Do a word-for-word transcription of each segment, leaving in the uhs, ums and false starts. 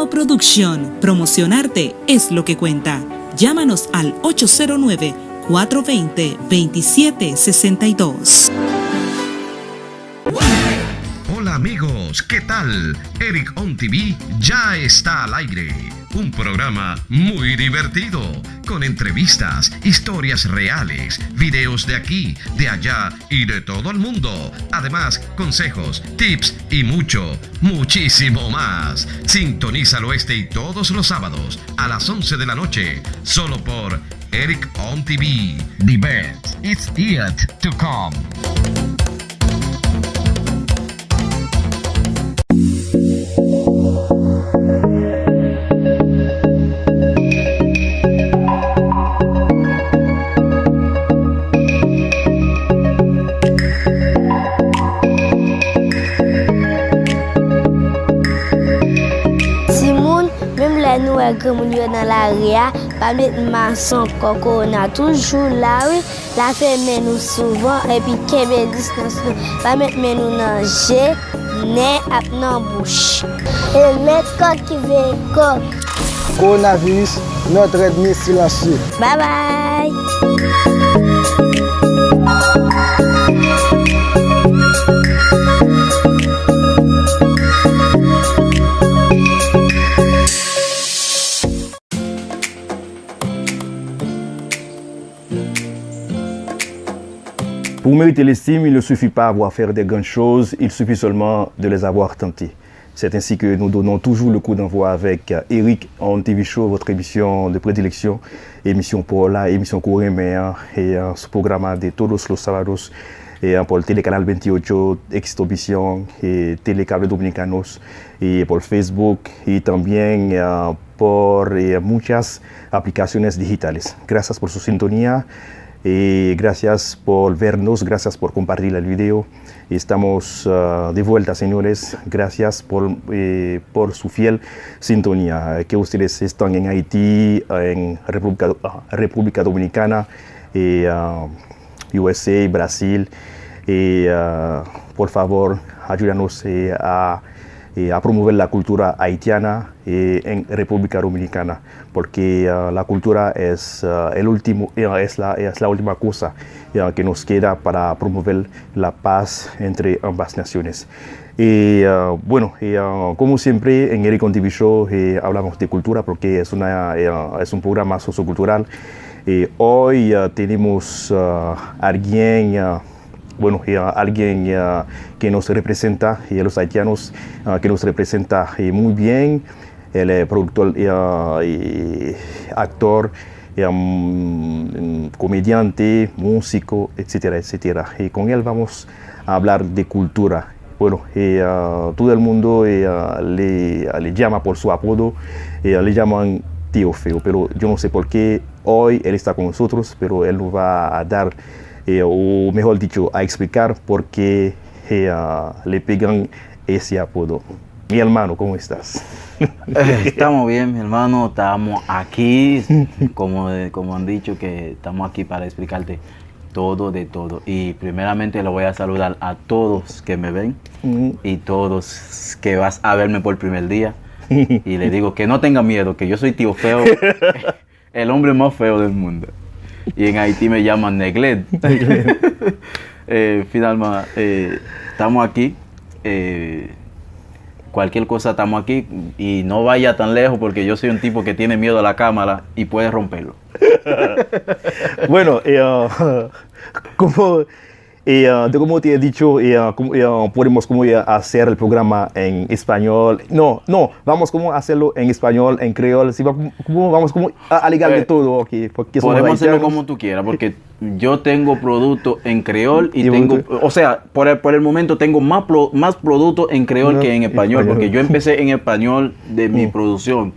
Producción, promocionarte es lo que cuenta. Llámanos al ocho cero nueve, cuatro veinte, veintisiete sesenta y dos. Hola amigos, ¿qué tal? Eric On T V ya está al aire. Un programa muy divertido, con entrevistas, historias reales, videos de aquí, de allá y de todo el mundo. Además, consejos, tips y mucho, muchísimo más. Sintonízalo este y todos los sábados a las once de la noche, solo por Eric On T V. The best is yet to come. Timoun, menm lè nou wè granmoun yo nan lari a, pa met mask ankò, kowona toujou la wi, lave men nou souvan epi kenbe distans nou, pa met men nou nan je, nen ak nan bouch. E met kòk ki veye kòk. Coronavirus, notre ennemi silencieux. Bye bye. Pour mériter l'estime, il ne suffit pas avoir fait des grandes choses, il suffit seulement de les avoir tentées. C'est ainsi que nous donnons toujours le coup d'envoi avec Eric On T V Show, votre émission de prédilection, émission pou w la, émission que vous aimez, hein, et euh, su programa de todos los sábados, et euh, por Telecanal veintiocho, Extovisión, et Telecable Dominicanos, et por Facebook, y también eh, por eh, muchas aplicaciones digitales. Gracias por su sintonía y gracias por vernos, gracias por compartir el video. Estamos uh, de vuelta, señores. Gracias por, eh, por su fiel sintonía. Que ustedes están en Haití, en República, uh, República Dominicana, eh, uh, U S A, Brasil. Eh, uh, por favor, ayúdanos eh, a, eh, a promover la cultura haitiana eh, en República Dominicana, porque uh, la cultura es, uh, el último, eh, es, la, es la última cosa eh, que nos queda para promover la paz entre ambas naciones. Y uh, bueno, y, uh, como siempre en Eric On T V Show eh, hablamos de cultura porque es, una, eh, es un programa sociocultural. Y hoy uh, tenemos uh, alguien uh, bueno, eh, alguien eh, que nos representa, eh, los haitianos, eh, que nos representa eh, muy bien. Él es productor, eh, y actor, eh, mm, comediante, músico, etcétera, etcétera. Y con él vamos a hablar de cultura. Bueno, eh, ah, todo el mundo eh, ah, le, ah, le llama por su apodo, eh, le llaman Tío Feo, pero yo no sé por qué hoy él está con nosotros, pero él nos va a dar eh, o mejor dicho, a explicar por qué eh, ah, le pegan ese apodo. Mi hermano, ¿cómo estás? Eh, estamos bien, mi hermano, estamos aquí, como, como han dicho, que estamos aquí para explicarte todo de todo. Y primeramente le voy a saludar a todos que me ven y todos que vas a verme por primer día. Y le digo que no tengan miedo, que yo soy tío feo. El hombre más feo del mundo. Y en Haití me llaman Neglet. Eh, finalmente, eh, estamos aquí. Eh, cualquier cosa, estamos aquí. Y no vaya tan lejos porque yo soy un tipo que tiene miedo a la cámara y puede romperlo. Bueno, eh, uh, como Y uh, de como te he dicho, y, uh, como, y, uh, podemos como y, hacer el programa en español. No, no, vamos como hacerlo en español, en creol. Si va, como vamos como a, a ligar de todo, ok. Porque somos Podemos hacerlo haitianos. Como tú quieras, porque yo tengo producto en creol y Y tengo, producto- o sea, por el, por el momento tengo más, pro- más producto en creol No, que en español, español. Porque yo empecé en español de mi Mm. producción,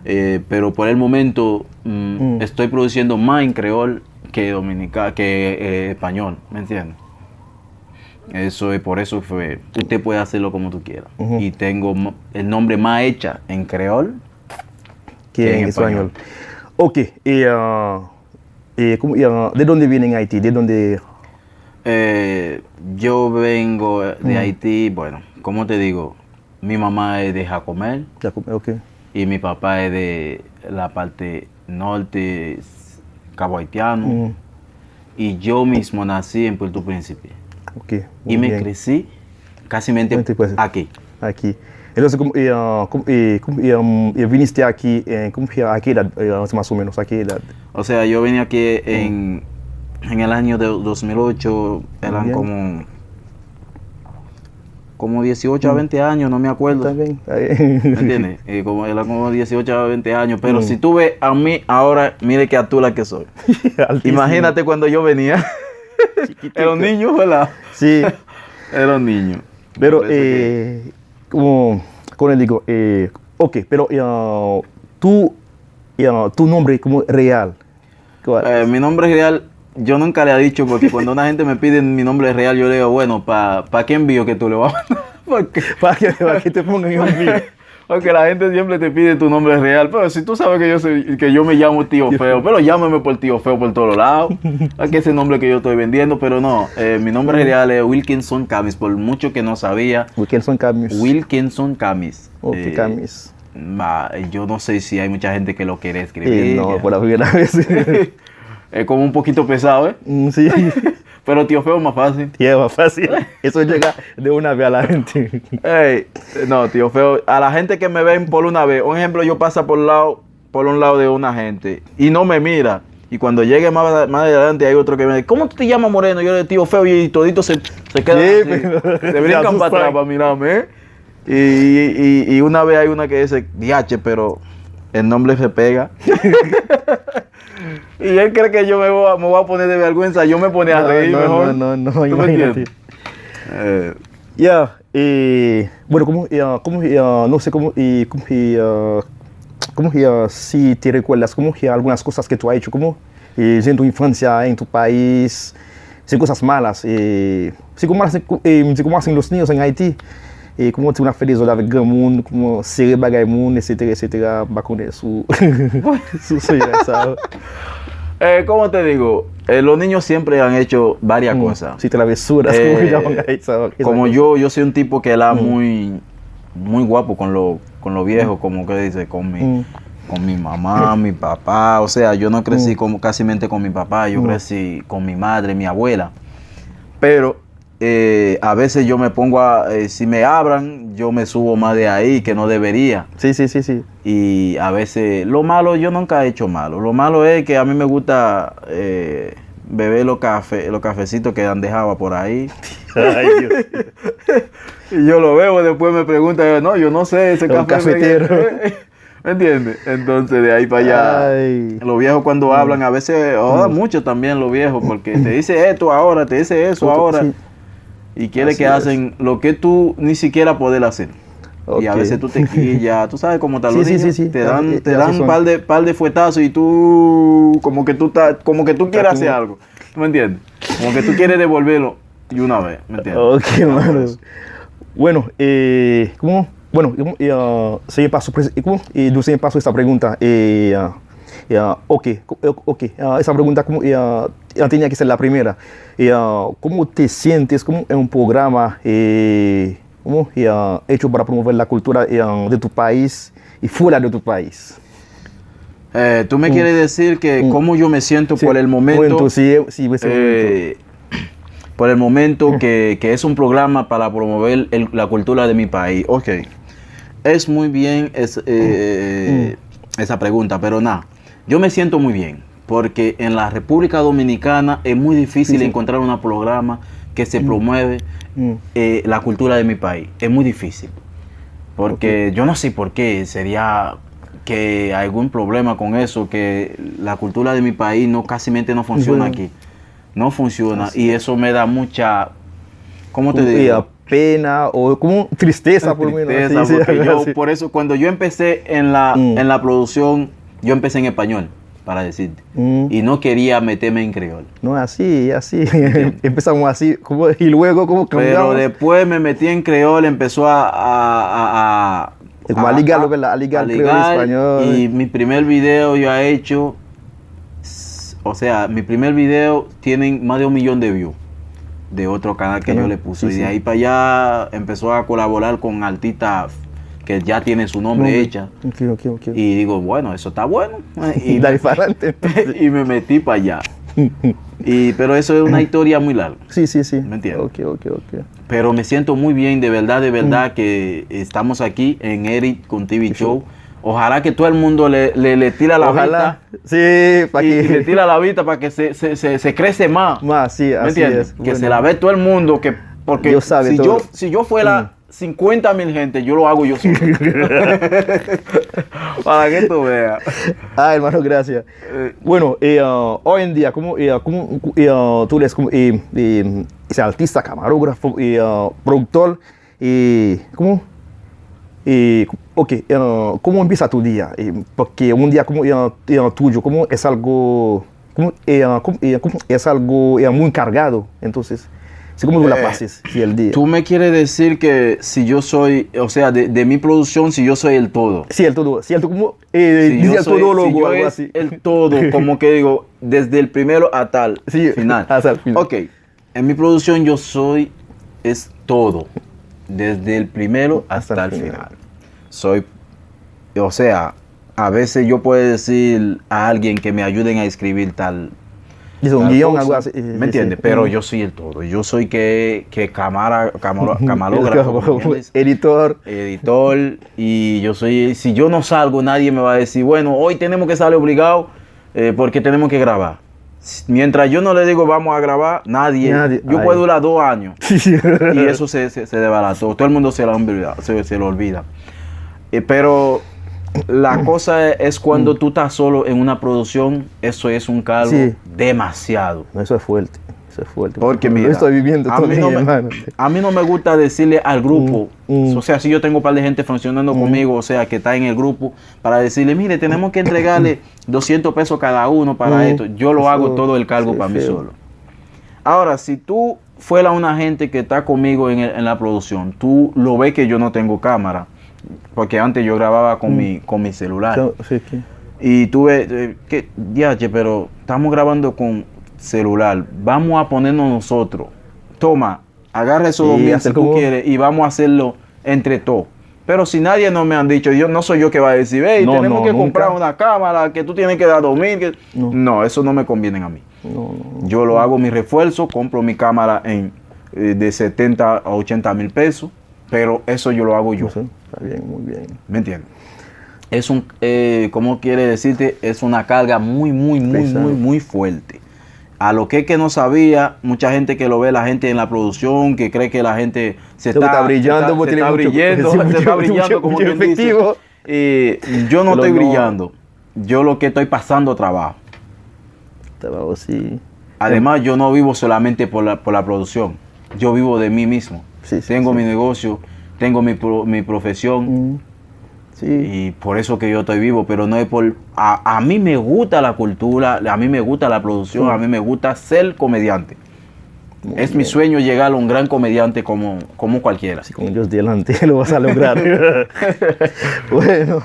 eh, pero por el momento mm, Mm. estoy produciendo más en creol que dominica, que eh, español, ¿me entiendes? Eso es por eso fue. Usted puede hacerlo como tú quieras. Ujú. Y tengo ma- el nombre más hecha en creol. Que Que en en español. español. Ok, y, uh, y como, y, uh, ¿de dónde viene en Haití? ¿De dónde? Eh, yo vengo de Mm. Haití, bueno, ¿cómo te digo? Mi mamá es de Jacomel, Ya com- Ok. Y mi papa es de la parte norte, Cabo Haitiano. Mm. Y yo mismo nací en Puerto Príncipe. Ok, Y muy me bien. Crecí casi mente Mente, pues. Aquí. Aquí. Entonces, como, eh, ah, como, eh, como, eh, um, eh, viniste aquí, eh, ¿cómo que a qué edad, eh, más o menos, a qué edad? O sea, yo vine aquí en, en el año de dos mil ocho, eran Bien. como, como dieciocho a veinte años, no me acuerdo. Está bien, está ¿Me bien. entiendes? Eh, como, era como dieciocho a veinte años. Pero Mm. Si tú ves a mí ahora, mire qué atula que soy. Altísimo. Imagínate cuando yo venía. Era un niño, ¿verdad? Sí, Era un niño. pero, Por eso que- eh, como, ¿cómo le digo? Eh, ok, pero eh, tú, eh, tu nombre como real. ¿Cuál Eh, es? Mi nombre real, yo nunca le he dicho porque cuando una gente me pide mi nombre real, yo le digo, bueno, ¿para pa qué envío que tú le vas a mandar? Porque, ¿Para qué, para qué te pongan un envío? Porque la gente siempre te pide tu nombre real, pero si tú sabes que yo soy, que yo me llamo Tío Feo, pero llámame por Tío Feo por todos lados. Es que ese nombre que yo estoy vendiendo, pero no, eh, mi nombre real es Wilkinson Camis, por mucho que no sabía. Wilkinson Camus. Wilkinson Camis. Ok, Eh, Camis. Ma, yo no sé si hay mucha gente que lo quiere Eh, escribir. no, que- por la primera vez. Es como un poquito pesado, ¿eh? Mm, sí. Pero Tío Feo es más fácil. Y es más fácil. Eso llega de una vez a la gente. Ey, no, Tío Feo, a la gente que me ven por una vez, un ejemplo, yo pasa por lado, por un lado de una gente y no me mira. Y cuando llegue más, más adelante hay otro que me dice, ¿cómo tú te llamas Moreno? Yo le digo, Tío Feo, y todito se, se queda Sí, así. pero Se se brincan para asustan. Atrás para mirarme, ¿eh? Y, y, y una vez hay una que dice, diache, pero el nombre se pega. Y él cree que yo me voy, a, me voy a poner de vergüenza, yo me pone a No, reír no, mejor. no, no, no, ¿Tú me imagínate. Entiendes? Eh, Ya, eh, bueno, como, eh, como, eh, no sé cómo, eh, como, eh, como, eh, si te recuerdas, como, eh, algunas cosas que tú has hecho, como, eh, en tu infancia, en tu país, sin cosas malas, eh, si como, eh, si como hacen los niños en Haití, eh, como te una feliz hora de gran moun, como sere bagay moun, etcetera, etcetera, pa konnen sou, sou, sou sa. Eh, ¿Cómo te digo? Eh, los niños siempre han hecho varias cosas. Sí, travesuras, Eh, como llaman ahí, esa, esa Como cosa. yo, yo soy un tipo que era muy, muy guapo con lo, con lo viejo, como que dice, con mi, Mm. con mi mamá, mi papá. O sea, yo no crecí Mm. como casi mente con mi papá, yo Mm. Crecí con mi madre, mi abuela. Pero eh, a veces yo me pongo a, eh, si me hablan, yo me subo más de ahí que no debería. Sí, sí, sí, sí. Y a veces, lo malo, yo nunca he hecho malo. Lo malo es que a mí me gusta eh, beber los cafés, los cafecitos que han dejado por ahí. Ay, Dios. Y yo lo bebo, después me preguntan, yo, no, yo no sé, ese Un café me- cafetero. ¿Me entiendes? Entonces, de ahí para allá, Ay. Los viejos cuando hablan, a veces, ahora mucho también los viejos, porque te dice esto ahora, te dice eso Otro, ahora, sí. Y quiere Así que es. Hacen lo que tú ni siquiera puedes hacer. Y a Ok. Veces tú te quillas, tú sabes cómo está Sí, los sí, niños, sí, sí. Te dan, Eh, te eh, así dan un son. Par de, par de fuetazos y tú como que tú, ta- como que tú quieres hacer como- algo. ¿Tú me entiendes? Como que tú quieres devolverlo y una vez, ¿me entiendes? Ok, hermano. Bueno, eh, ¿cómo? Bueno, ¿cómo? Eh, ah, se me pasó, pues, eh, ¿cómo? Eh, no se me pasó esa pregunta. Eh, ah, eh, ah, ok, co- eh, ok. Ah, esa pregunta, como, eh, ah, ah, tenía que ser la primera. Eh, ah, ¿cómo te sientes como en un programa, eh, como, eh, ah, hecho para promover la cultura, eh, ah, de tu país y fuera de tu país? Eh, tú me quieres decir que cómo yo me siento Sí, por el momento. Momento, sí, eh, sí, ese momento. Eh, por el momento que, que es un programa para promover el- la cultura de mi país. Ok. Es muy bien es- eh, eh, esa pregunta, pero nada, yo me siento muy bien, porque en la República Dominicana es muy difícil Sí, sí. Encontrar un programa que se promueve Mm. eh, la cultura de mi país. Es muy difícil. Porque yo no sé por qué sería que hay algún problema con eso, que la cultura de mi país no casi no funciona Bueno. Aquí. No funciona Así y eso me da mucha, ¿cómo te Como, digo? eh, pena o como tristeza, por lo menos. Tristeza, Sí, sí, porque yo, sí. Por eso, cuando yo empecé en la, Mm. en la producción, yo empecé en español, para decirte. Mm. Y no quería meterme en creol. No, así, así. Empezamos así, como, y luego como Pero cambiamos. Después me metí en creol, empezó a, a, a, a- Es como a ligarlo, ¿verdad? A ligar creol y español. Y mi primer video yo he hecho, o sea, mi primer video tienen más de un millón de views de otro canal que yo le puse. Sí, Y de sí. Ahí para allá empezó a colaborar con artistas que ya tiene su nombre hecha. Ok, ok, ok. Y digo, bueno, eso está bueno. Y, Dale para adelante. Y me metí para allá. Y, pero eso es una historia muy larga. Sí, sí, sí. ¿Me entiendes? Ok, ok, ok. Pero me siento muy bien, de verdad, de verdad, que estamos aquí en Eric con T V Show. Ojalá que todo el mundo le, le, le tira la Ojalá. Vista Sí, para y, y le que. Tira la vista para que se, se, se, se crece más. Más, sí, ¿Me así entiendes? Es. Que Bueno. Se la ve todo el mundo. Que, porque Dios sabe si, todo. Yo, si yo fuera cincuenta mil gente, yo lo hago yo solo. Para que tú veas. Ah, hermano, gracias. Bueno, eh, uh, hoy en día, como, eh, como, eh, uh, tú eres como, eh, eh, ese artista, camarógrafo, eh, uh, productor, eh, ¿cómo? Eh, ok, eh, ¿cómo empieza tu día? Eh, porque un día como, eh, eh, tuyo, como es algo, como, eh, uh, como, eh, como es algo eh, muy cargado, entonces, ¿sí cómo tú la pasas si el día? Tú me quieres decir que si yo soy, o sea, de, de mi producción, si yo soy el todo. Sí, el todo, sí, el todo, como, eh, Si dice yo el soy, todo si loco, yo algo es así. El todo, como que digo, desde el primero hasta el Sí, final. Hasta el final. Ok, en mi producción yo soy, es todo, desde el primero hasta, Hasta el el final. Soy, o sea, a veces yo puedo decir a alguien que me ayuden a escribir tal. Dice un tal guión, cosa, algo así. Sí, ¿Me sí, entiendes? sí. Pero yo soy el todo. Yo soy que, que camara, camaro- camarógrafo, ¿me entiendes? Editor. Editor, y yo soy, si yo no salgo, nadie me va a decir, bueno, hoy tenemos que salir obligado eh, porque tenemos que grabar. Mientras yo no le digo vamos a grabar, nadie, Nadie, yo ay. Puedo durar dos años Sí, sí. Y eso se, se, se desbarató. Todo el mundo se lo olvida. Se, se lo olvida. Eh, pero la cosa es cuando tú estás solo en una producción, eso es un cargo Sí. Demasiado. No, eso es fuerte. Eso es fuerte. Porque Lo mira, estoy viviendo a mí, también, no me, hermano. A mí no me gusta decirle al grupo, Mm, mm. O sea, si yo tengo un par de gente funcionando conmigo, o sea, que está en el grupo, para decirle, mire, tenemos que entregarle doscientos pesos cada uno para Mm, esto, yo lo hago eso, todo el cargo sí, para mí sí. Solo. Ahora, si tú fuera una gente que está conmigo en, el- en la producción, tú lo ves que yo no tengo cámara, porque antes yo grababa con, mi, con mi celular. Yo- sí, sí. Y tú ves, eh, que, diache, pero estamos grabando con celular, vamos a ponernos nosotros. Toma, agarra esos dos Y mil hacer si tú como quieres y vamos a hacerlo entre todos. Pero si nadie no me han dicho, yo no soy yo que va a decir, hey, No, tenemos no, que nunca. Comprar una cámara que tú tienes que dar dos mil. Que... No. No, eso no me conviene a mí. No, no, no. Yo lo hago mi refuerzo, compro mi cámara en, eh, de setenta a ochenta mil pesos, pero eso yo lo hago yo. Sí, está bien, muy bien. ¿Me entiendes? Es un, eh, ¿cómo quiere decirte? Es una carga muy, muy, muy, Pesado. Muy, muy fuerte. A lo que, que no sabía, mucha gente que lo ve, la gente en la producción, que cree que la gente se Tú está, estás brillando, se está, vos se tienes está mucho- brillando, sí, se está mucho- brillando, mucho- como mucho quien dice. efectivo. Eh, yo no Pero estoy no. Brillando. Yo lo que estoy pasando trabajo. Trabajo, sí. Además, yo no vivo solamente por la, por la producción. Yo vivo de mí mismo. Sí, sí, Tengo sí. Mi negocio, tengo mi, pro- mi profesión. Mm. Sí. Y por eso que yo estoy vivo, pero no es por... A, a mí me gusta la cultura, a mí me gusta la producción, Sí. A mí me gusta ser comediante. Muy Es mi bien. Sueño llegar a un gran comediante como, como cualquiera. Si con Dios delante lo vas a lograr. Bueno.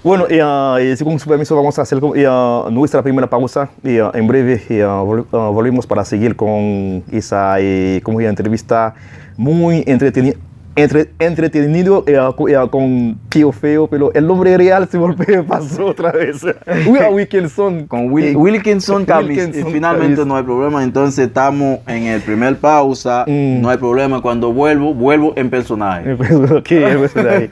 Bueno, e, ah, e si con su permiso vamos a hacer como, e, ah, nuestra primera pausa. E, ah, en breve, e, ah, vol- ah, volvemos para seguir con esa, e, como que entrevista muy entretenida. Entre, entretenido e, ah, co- e, ah, con Tío Feo, pero el nombre real se volvió pasó otra vez. We are Wilkinson. Con Wil- Eh, Wilkinson Camis. Wilkinson Y finalmente Camis. No hay problema. Entonces estamos en el primer pausa. Mm. No hay problema. Cuando vuelvo, vuelvo en personaje. Ok, el personaje.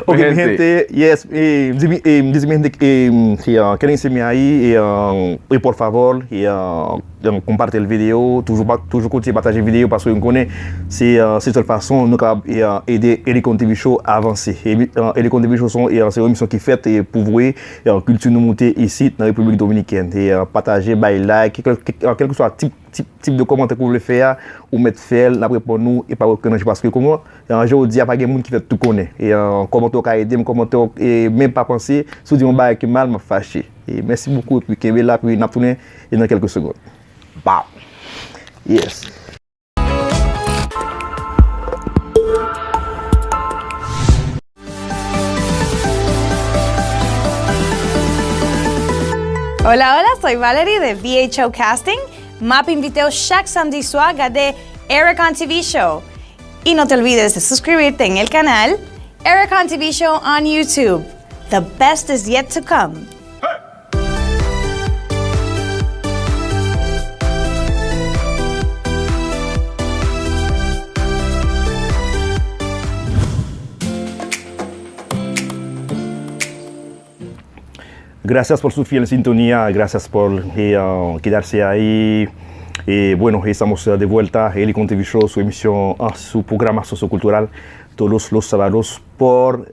Ok, mi Gente. Gente, yes, e, di mi, e, di mi gente, e, si, ah, quieren seguirme ahí, e, ah, e por favor, e, ah, e, comparte el video, toujours, pa- toujours continuer partager video parce que nous connaît, c'est, ah, c'est seule façon nous capable, e, ah, aider Elikon T V Show avancer. E, ah, Elikon T V Show son, e, ah, c'est une émission qui fait et pour vous, e, ah, culture nous monter ici dans la République Dominicaine. E, ah, partager, bay like, quel, quel, ah, quel que soit type tip, tip de kòmantè ke w vle fè a, ou mèt fè l, n ap reponn ou, e pa okenn anje, paske kòman, e, jodi a pa gen moun ki fè tout konnen. E, e, kòmantè w ka ede m, kòmantè w, e, men pa panse, si w di yon bagay ki mal, m ap fache. E, mèsi bokou, epi kenbe la, epi n ap tounen, e, nan kèlke segonn. Bow! Yes. Hola, hola, soy Valerie de V H O Casting. M ap envite w chak samdi swa gade Ericon T V Show. Y no te olvides de suscribirte en el canal Ericon T V show on YouTube. The best is yet to come. Gracias por su fiel sintonía, gracias por eh, uh, quedarse ahí. Eh, bueno, estamos de vuelta, Helicon T V Show, su emisión, uh, su programa sociocultural, todos los sábados por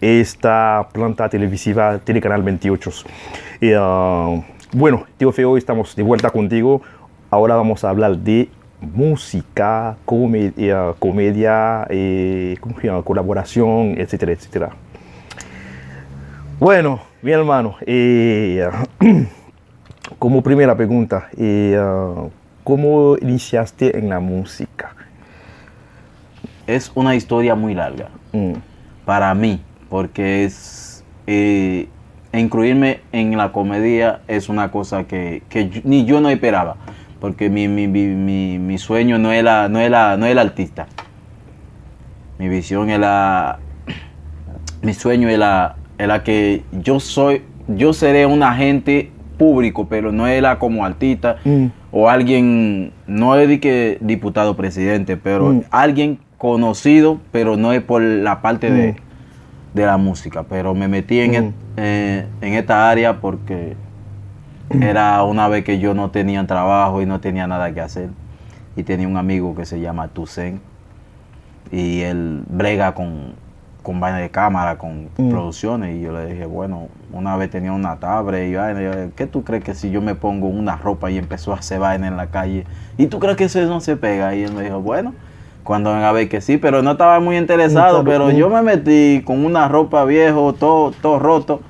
esta planta televisiva, Telecanal veintiocho. Eh, uh, bueno, Teofeo, estamos de vuelta contigo. Ahora vamos a hablar de música, come- eh, comedia, eh, ¿cómo se llama? Colaboración, etcétera, etcétera. Bueno, mi hermano, eh, como primera pregunta, eh, ¿cómo iniciaste en la música? Es una historia muy larga Mm. para mí, porque es eh, incluirme en la comedia es una cosa que, que yo- ni yo no esperaba, porque mi, mi, mi, mi- mi sueño no era, no, era, no era artista. Mi visión era, mi sueño era, era que yo soy, yo seré un agente público, pero no era como artista o alguien, no es de que diputado presidente, pero alguien conocido, pero no es por la parte de, de la música, pero me metí en, et- eh, en esta área porque era una vez que yo no tenía trabajo y no tenía nada que hacer. Y tenía un amigo que se llama Tusen y él brega con, con vaina de cámara, con producciones. Y yo le dije, bueno, una vez tenía una tabla y vaina. Y yo, ¿qué tú crees que si yo me pongo una ropa y empezó a hacer vaina en la calle? ¿Y tú crees que eso no se pega? Y él me dijo, bueno, cuando venga a ver que sí, pero no estaba muy interesado, pero yo me metí con una ropa viejo, todo, todo roto.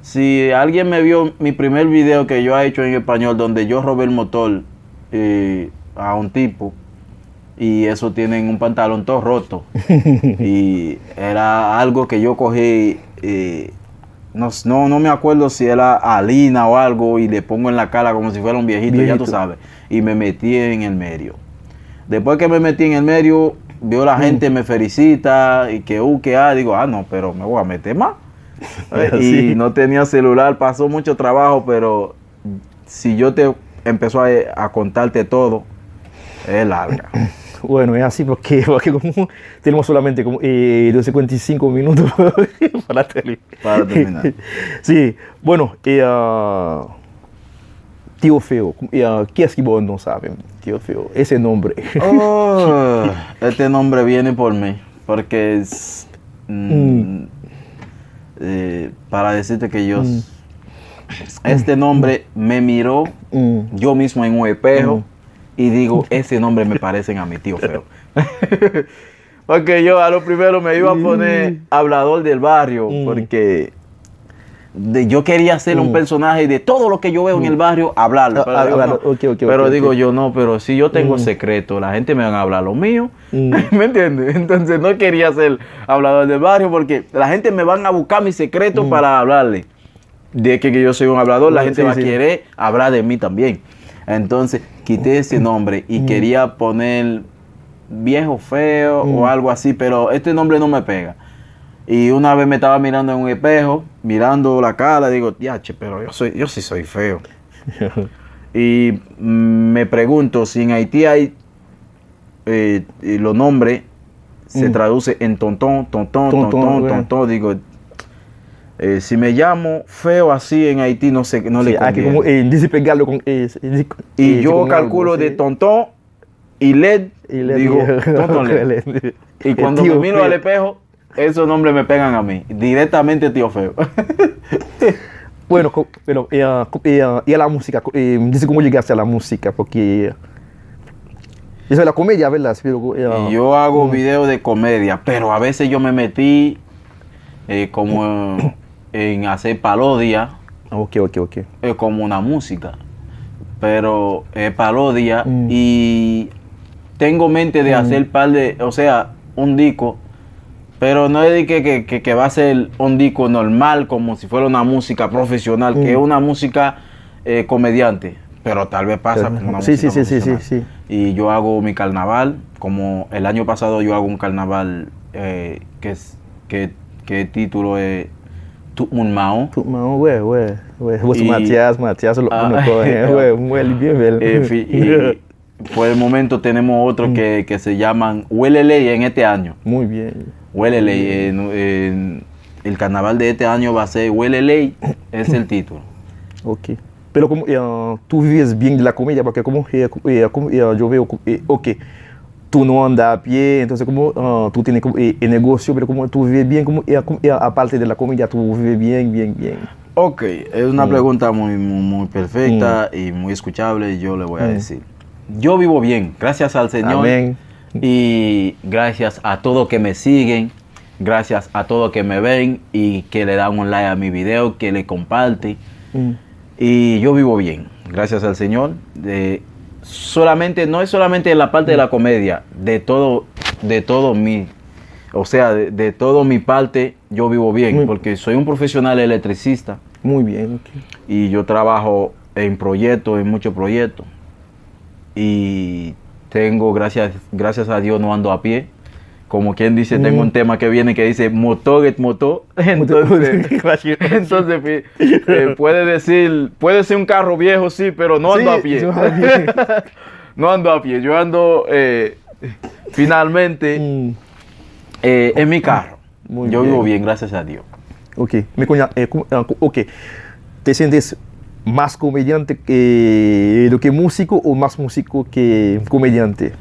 Si alguien me vio mi primer video que yo he hecho en español, donde yo robé el motor eh, a un tipo, y eso tienen un pantalón todo roto. Y era algo que yo cogí, eh, no, no, no me acuerdo si era harina o algo, y le pongo en la cara como si fuera un viejito, ya tú Viejito. sabes. Y me metí en el medio. Después que me metí en el medio, vio la gente, me felicita, y que uh, que ah, digo, ah, no, pero me voy a meter más. Eh, Sí. Y no tenía celular, pasó mucho trabajo, pero si yo te empezó a, a contarte todo, es larga. Bueno, es así porque, porque como tenemos solamente como eh, doce cuarenta y cinco minutos para terminar. Para terminar. Sí, bueno, eh, ah, Tío Feo, eh, ah, ¿qué es que vos no saben? Tío Feo, ese nombre. Oh, este nombre viene por mí, porque es, mm, eh, para decirte que yo, este nombre me miró Mm, yo mismo en un espejo y digo, ese nombre me parecen a mi tío Feo. Porque yo a lo primero me iba a poner hablador del barrio, porque de- yo quería ser un personaje de todo lo que yo veo en el barrio, hablarlo. Ah, Pero, ah, digo, claro, no. ok, ok, Pero ok, digo ok. Yo, no, pero si yo tengo secreto, la gente me van a hablar lo mío. ¿Me entiendes? Entonces no quería ser hablador del barrio porque la gente me van a buscar mi secreto para hablarle. De que, que yo soy un hablador, la Bueno, gente sí, va a sí. querer hablar de mí también. Entonces quité ese nombre y quería poner viejo feo o algo así, pero este nombre no me pega. Y una vez me estaba mirando en un espejo, mirando la cara, digo, diache, pero yo, soy, yo sí soy feo. Y me pregunto si en Haití hay eh, eh, los nombres se traduce en tontón, tontón, Tontón, tontón, ouais. Tontón. Digo, eh, si me llamo feo así en Haití, no sé, no le Sí, aquí conviene. Como eh, dice pegarlo con. Eh, eh, Y eh, yo con calculo algo, de sí. tontón y led, Y le digo, dije, tontón led. Y cuando me Tío miro Feo. Al espejo, esos nombres me pegan a mí, directamente tío feo. Bueno, co- pero eh, ah, co- eh, ah, y a la música, co- eh, dice cómo llegaste a la música, porque eso es la comedia, ¿verdad? Pero, eh, ah, Y yo hago videos de comedia, pero a veces yo me metí eh, como en hacer parodia, ok, ok, ok. eh, como una música, pero es parodia Mm. Y tengo mente de hacer par de, o sea, un disco, pero no es de que, que, que, que va a ser un disco normal como si fuera una música profesional, que es una música eh, comediante, pero tal vez pasa como una Sí, sí, música sí, sí, sí, profesional. Sí. Y yo hago mi carnaval, como el año pasado yo hago un carnaval eh, que es que, que el título es Tout moun mawon. Tout moun mawon, wè, wè, wè. Wè, sou Mathias, Mathias, lòt moun ankò. Wè, mwen, li byen bèl. Epi, por el momento tenemos otro que, que se llaman Weleley en este año. Muy bien. Weleley, eh, no, eh, el carnaval de este año va a ser Weleley, es el título. Ok. Pero como, eh, tú vives bien de la comedia, porque como, eh, como, eh, como, eh, yo veo, eh, ok, tú no andas a pie, entonces como, ah, tú tienes como, eh, eh, negocio, pero como tú vives bien, como, eh, como, eh, aparte de la comedia, tú vives bien, bien, bien. Ok, es una pregunta muy, muy, muy perfecta y muy escuchable, y yo le voy a decir. Yo vivo bien, gracias al Señor. Amén. Y gracias a todos que me siguen, gracias a todos que me ven y que le dan un like a mi video, que le comparten. Y yo vivo bien, gracias al Señor. De, solamente, no es solamente en la parte de la comedia, de todo, de todo mi, o sea, de, de todo mi parte, yo vivo bien, porque soy un profesional electricista. Muy bien, ok. Y yo trabajo en proyectos, en muchos proyectos. Y tengo, gracias, gracias a Dios, no ando a pie. Como quien dice, tengo un tema que viene que dice, motor et motor. Entonces, entonces eh, puede decir, puede ser un carro viejo, sí, pero no ando a pie. No ando a pie. Yo ando eh, finalmente eh, en mi carro. Yo vivo bien, gracias a Dios. Ok, men kounye a, eh, kou- eh, kou- ok. Te sientes más comediante que, do que músico o más músico que comediante?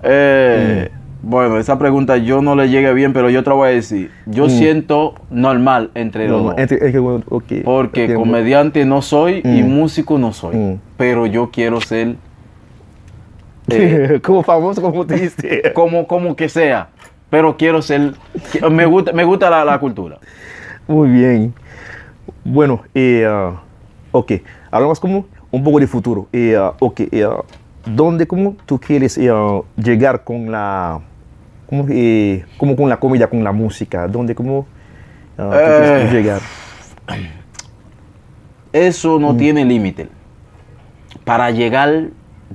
Eh, Bueno, esa pregunta yo no le llegué bien, pero yo te la voy a decir. Yo siento normal entre los dos. Entre, entre, ok. Porque Entiendo. Comediante no soy y músico no soy. Pero yo quiero ser eh, como famoso, como triste. Como, como que sea. Pero quiero ser. Me gusta, me gusta la, la cultura. Muy bien. Bueno, eh, ah, ok. Hablamos como un poco de futuro. Eh, ah, ok. Eh, ah, ¿dónde, cómo tú quieres eh, ah, llegar con la, cómo, eh, cómo con la comedia, con la música? ¿Dónde, cómo ah, tú quieres Eh. llegar? Eso no tiene límite. Para llegar,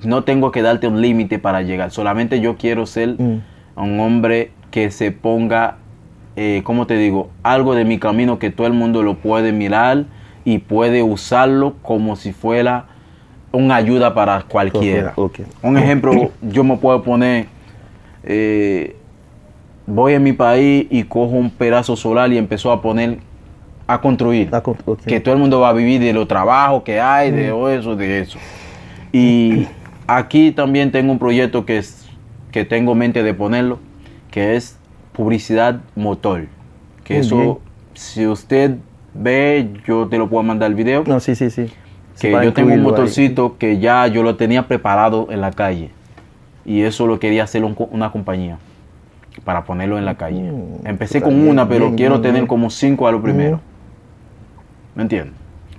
no tengo que darte un límite para llegar. Solamente yo quiero ser un hombre que se ponga, eh, ¿cómo te digo? Algo de mi camino que todo el mundo lo puede mirar y puede usarlo como si fuera una ayuda para cualquiera. Ok. Un ejemplo, yo me puedo poner, eh, voy en mi país y cojo un pedazo solar y empezó a poner, a construir. A con- ok. Que todo el mundo va a vivir de los trabajos que hay, de eso, de eso. Y aquí también tengo un proyecto que, es, que tengo mente de ponerlo, que es publicidad motor. Que Muy eso, bien. Si usted ve, yo te lo puedo mandar el video. No, sí, sí, sí. Que yo tengo un motorcito que ya yo lo tenía preparado en la calle. Y eso lo quería hacer un co- una compañía para ponerlo en la calle. Mm, Empecé está con bien, una, pero bien, quiero bien, tener bien. Como cinco a lo primero. ¿Me entiendes?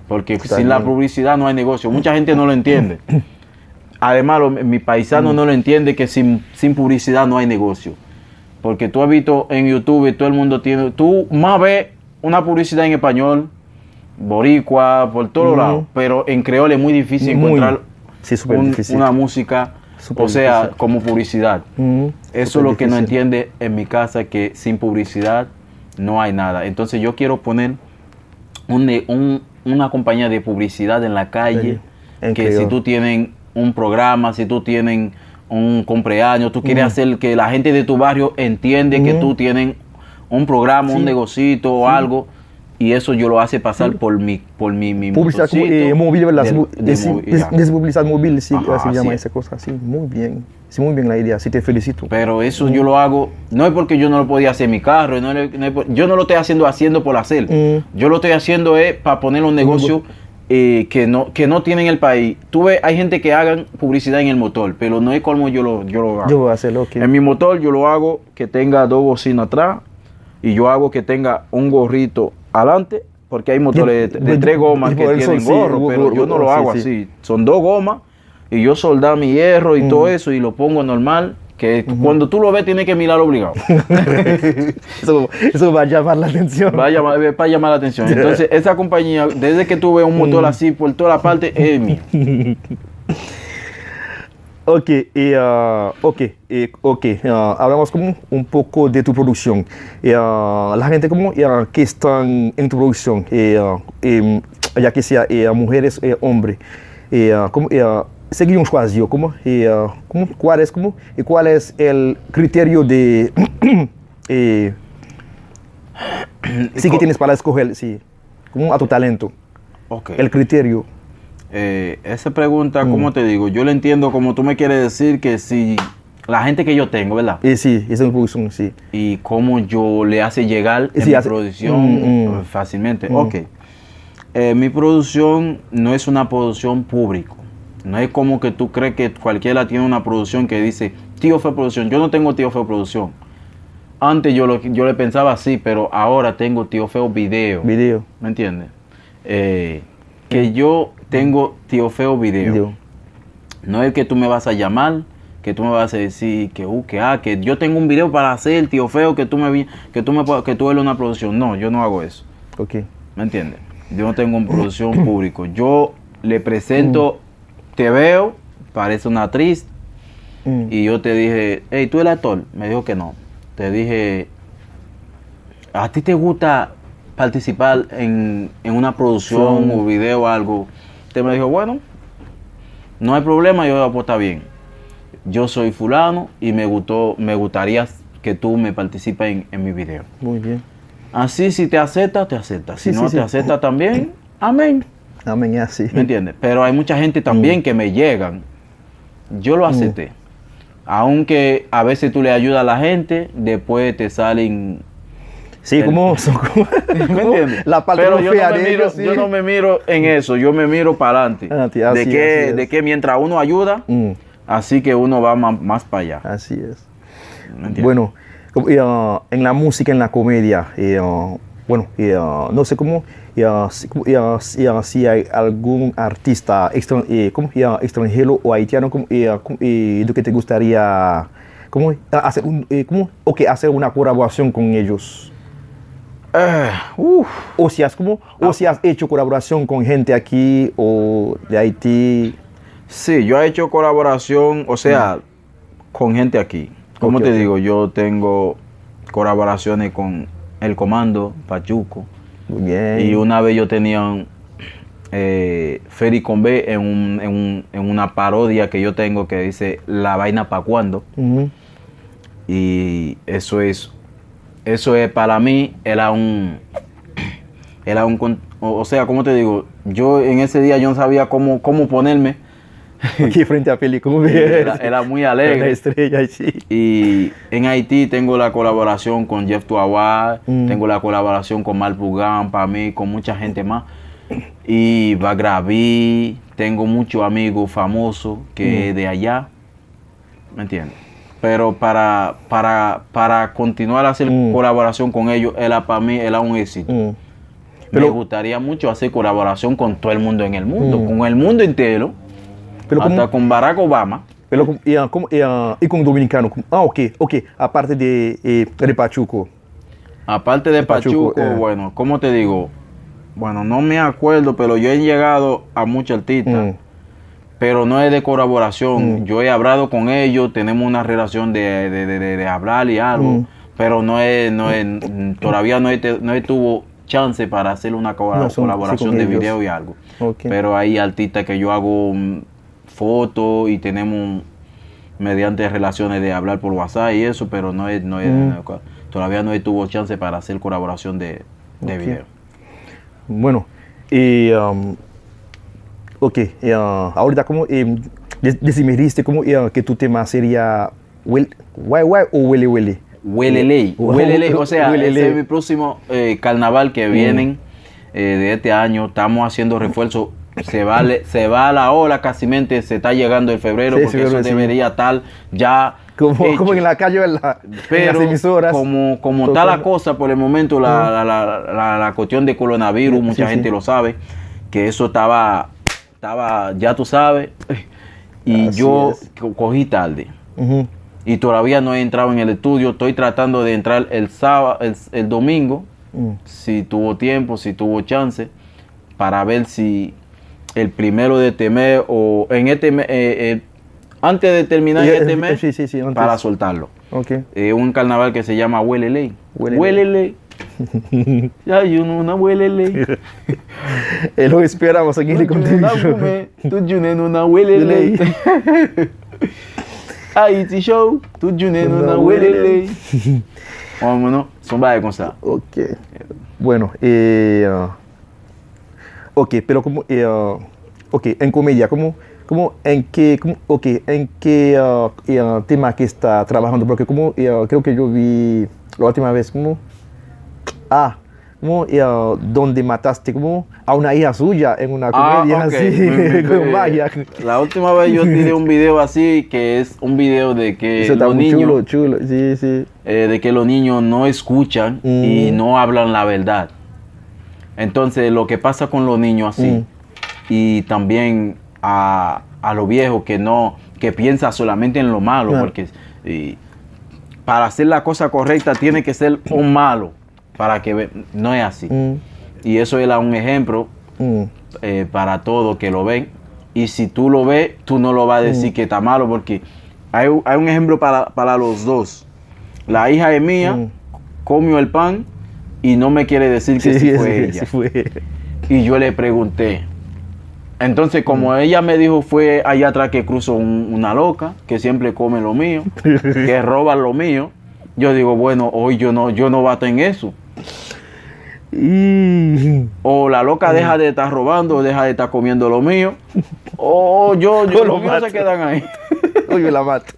Porque Está sin la bien. Publicidad no hay negocio. Mucha gente no lo entiende. Además, lo- mi paisano no lo entiende que sin, sin publicidad no hay negocio. Porque tú has visto en YouTube, todo el mundo tiene, tú más ves una publicidad en español, boricua, por todos lados, pero en creol es muy difícil Muy. Encontrar Sí, súper un- difícil. Una música, Súper o sea, difícil. Como publicidad. Mm, Eso es súper lo que no difícil. Entiende en mi casa, que sin publicidad no hay nada. Entonces yo quiero poner un, ne- un- una compañía de publicidad en la calle, En que si creol. Tú tienes un programa, si tú tienes un cumpleaños, tú quieres hacer que la gente de tu barrio entiende que tú tienes un programa, un negocito o algo, y eso yo lo hace pasar por mi, por mi, mi Publicidad motocito eh, móvil, ¿verdad? del- Sí, de sí, movi- es- ya. Es publicidad móvil, sí, Ajá, así se llama así esa cosa, sí, muy bien. Sí, muy bien la idea, sí, te felicito. Pero eso yo lo hago, no es porque yo no lo podía hacer en mi carro, no, le- no es por- yo no lo estoy haciendo haciendo por hacer. Mm. Yo lo estoy haciendo es para poner un negocio eh, que, no, que no tiene en el país. Tú ves, hay gente que hagan publicidad en el motor, pero no es como yo lo, yo lo hago. Yo voy a hacerlo, ok. En mi motor yo lo hago que tenga dos bocinas atrás y yo hago que tenga un gorrito adelante, porque hay motores de, de Yo- tres gomas y que por eso tienen sí, gorro, go- pero go- yo no go- lo sí, hago sí. Así. Son dos gomas y yo soldar mi hierro y todo eso y lo pongo normal, que cuando tú lo ves tienes que mirar obligado. Eso, eso va a llamar la atención. Va a llamar, eh, para llamar la atención. Entonces, esa compañía, desde que tuve un motor así por toda la parte, es mío. Ok, e, ah, ok, e, ok, ah, hablamos como un poco de tu producción. E, ah, la gente como, e, ah, que están en tu producción, e, ah, em, ya que sea, e, ah, mujeres, e, hombre, e, ah, como, e, ah, sé que yo chwazi yo, como, e, ah, como, cuál es, como, e cuál es el criterio de, e, si que tienes para escoger, si, como a tu talento, Ok. El criterio. Eh, esa pregunta, ¿cómo te digo? Yo le entiendo como tú me quieres decir que si la gente que yo tengo, ¿verdad? Eh, sí, esa es mi producción, sí. Y cómo yo le hace llegar Y en si mi hace- producción Mm, mm. eh, fácilmente. Ok. Eh, mi producción no es una producción público. No es como que tú crees que cualquiera tiene una producción que dice Tío Feo Producción. Yo no tengo Tío Feo Producción. Antes yo, lo, yo le pensaba así, pero ahora tengo Tío Feo Video. Video. ¿Me entiendes? Eh, que yo tengo Tío Feo Video. Video. No es que tú me vas a llamar, que tú me vas a decir que, uh, que, ah, que yo tengo un video para hacer, Tío Feo, que tú me vi- que tú me puedas- que tú eres una producción. No, yo no hago eso. Ok. ¿Me entiendes? Yo no tengo una producción público. Yo le presento, te veo, parece una actriz, Mm. y yo te dije, hey, ¿tú eres actor? Me dijo que no. Te dije, ¿a ti te gusta participar en, en una producción Son- o video o algo? Te me dijo, bueno, no hay problema, yo pues está bien. Yo soy fulano y me gustó, me gustaría que tú me participes en, en mi video. Muy bien. Así, si te acepta, te acepta. Si Sí, no sí, te sí. acepta también, amén. Amén, es así. ¿Me entiendes? Pero hay mucha gente también que me llegan. Yo lo acepté. Aunque a veces tú le ayudas a la gente, después te salen... Sí, el- como, son como, ¿Me como entiendes? la parte Pero no yo fea no, me de miro, ellos, sí. Yo no me miro en eso, yo me miro para adelante. Adelante, De así, que, así es. De que mientras uno ayuda, Mm, así que uno va más, más para allá. así es. ¿Me entiendes? Bueno, como, eh, ah, en la música, en la comedia, eh, ah, bueno, eh, ah, no sé cómo, eh, ah, si, como, eh, ah, si, eh, ah, si hay algún artista extran- eh, como, eh, ah, extranjero o haitiano como, eh, ah, como, eh, de que te gustaría como, ah, hacer un, eh, como, ok, hacer una colaboración con ellos. Eh, uf. O si has como, o si has hecho colaboración con gente aquí o de Haití. Sí, yo he hecho colaboración, o sea, con gente aquí. Como Ok, te ok. Digo, yo tengo colaboraciones con El Comando, Pachuco. Muy bien. Y una vez yo tenía un, eh, Feri Convé en, un, en, un, en una parodia que yo tengo que dice La vaina pa cuando. Ujú. Y eso es, eso es para mí, era un, era un, con- o, o sea, ¿cómo te digo? Yo en ese día yo no sabía cómo, cómo ponerme. Aquí frente a película. Era, era muy Una alegre. Estrella, sí. Y en Haití tengo la colaboración con Jeff Tuawa, Mm. Tengo la colaboración con Mal Pugan, para mí, con mucha gente más. Y Bagravi, tengo muchos amigos famosos que Mm. es de allá. ¿Me entiendes? Pero para, para, para continuar a hacer Mm. colaboración con ellos, era para mí, era un éxito. Mm. Me Pero- gustaría mucho hacer colaboración con todo el mundo en el mundo, Mm. con el mundo entero, Pero hasta como- con Barack Obama. Pero como, eh, ah, como, eh, ah, y con dominicano. Como- ah, ok, ok. Aparte de, eh, de Pachuco. Aparte de Pachuco, Pachuco, eh. Bueno, ¿cómo te digo? Bueno, no me acuerdo, pero yo he llegado a muchos artistas, Mm. Pero no es de colaboración. Mm. Yo he hablado con ellos, tenemos una relación de, de, de, de, de hablar y algo, Mm. pero no es, no es, todavía no, he te- no tuvo chance para hacer una co- No, son- colaboración sí, con de ellos. Video y algo. Ok. Pero hay artistas que yo hago mm, fotos y tenemos mediante relaciones de hablar por WhatsApp y eso, pero no es, no es, Mm. no es co- todavía no tuvo chance para hacer colaboración de, de Ok. Video. Bueno, y, um, ok, y, uh, ahorita como, eh, de- decidiste como eh, que tu tema sería Wel- Wai Wai o Wele Wele. Welelei, Oh, Welelei, o sea, Welelei. Ese es mi próximo eh, carnaval que vienen eh, de este año. Estamos haciendo refuerzo. Se va, le- se va la ola casi mente, se está llegando el febrero, Sí, porque febrero, eso sí. Debería estar ya Como, hecho. Como en la calle, ¿verdad? En las Pero emisoras. como, como Todo está la como- Cosa por el momento, la, Mm. la, la, la- la cuestión de coronavirus, Sí, mucha sí. Gente lo sabe, que eso estaba, estaba, ya tú sabes, y Así yo es. co- cogí tarde. Ujú. Y todavía no he entrado en el estudio, estoy tratando de entrar el sábado, el, el domingo, Mm. si tuvo tiempo, si tuvo chance, para ver si el primero de este mes o en este mes, eh, eh, Antes de terminar Eh, este eh, mes, sí, sí, sí, antes. Para soltarlo. Ok. Eh, un carnaval que se llama Hueleley. Hueleley. Hueleley. Ya yo nou nan Hueleley. E lo esperamos aquí Tout jounen n ap goumen, tout jounen nou nan Hueleley. Haiti Show, tout jounen nou nan Hueleley. Bon, mwen non, se yon bagay konsa. Ok. Bueno, eh, ah, ok, pero como, eh, ah, ok, en comedia, como, como, en qué, como, ok, en qué, ah, eh, ah, tema que está trabajando, porque como, eh, ah, creo que yo vi la última vez, como, ah, como, eh, ah, donde mataste, como, a una hija suya en una Ah, comedia ok, así, me- me- con me- magia. La última vez yo tiré un video así, que es un video de que Eso está los muy niños, chulo, chulo, sí, sí. eh, de que los niños no escuchan y Mm. no hablan la verdad. Entonces, lo que pasa con los niños así, Mm. y también a, a los viejos que no, que piensa solamente en lo malo, Ah. porque y para hacer la cosa correcta tiene que ser un malo, para que ve- no es así. Mm. Y eso era un ejemplo Mm. eh, para todo que lo ven. Y si tú lo ves, tú no lo vas a decir que está malo, porque hay, hay un ejemplo para, para los dos. La hija es mía, Mm. comió el pan y no me quiere decir que Sí, si sí, fue sí, ella. Sí fue. Y yo le pregunté. Entonces, como ella me dijo, fue allá atrás que cruzó un- una loca, que siempre come lo mío, que roba lo mío. Yo digo, bueno, hoy yo no, yo no bato en eso. Y- O la loca deja de estar robando, o deja de estar comiendo lo mío. O yo, yo, O lo los míos se mato. Quedan ahí. Oye, la mato.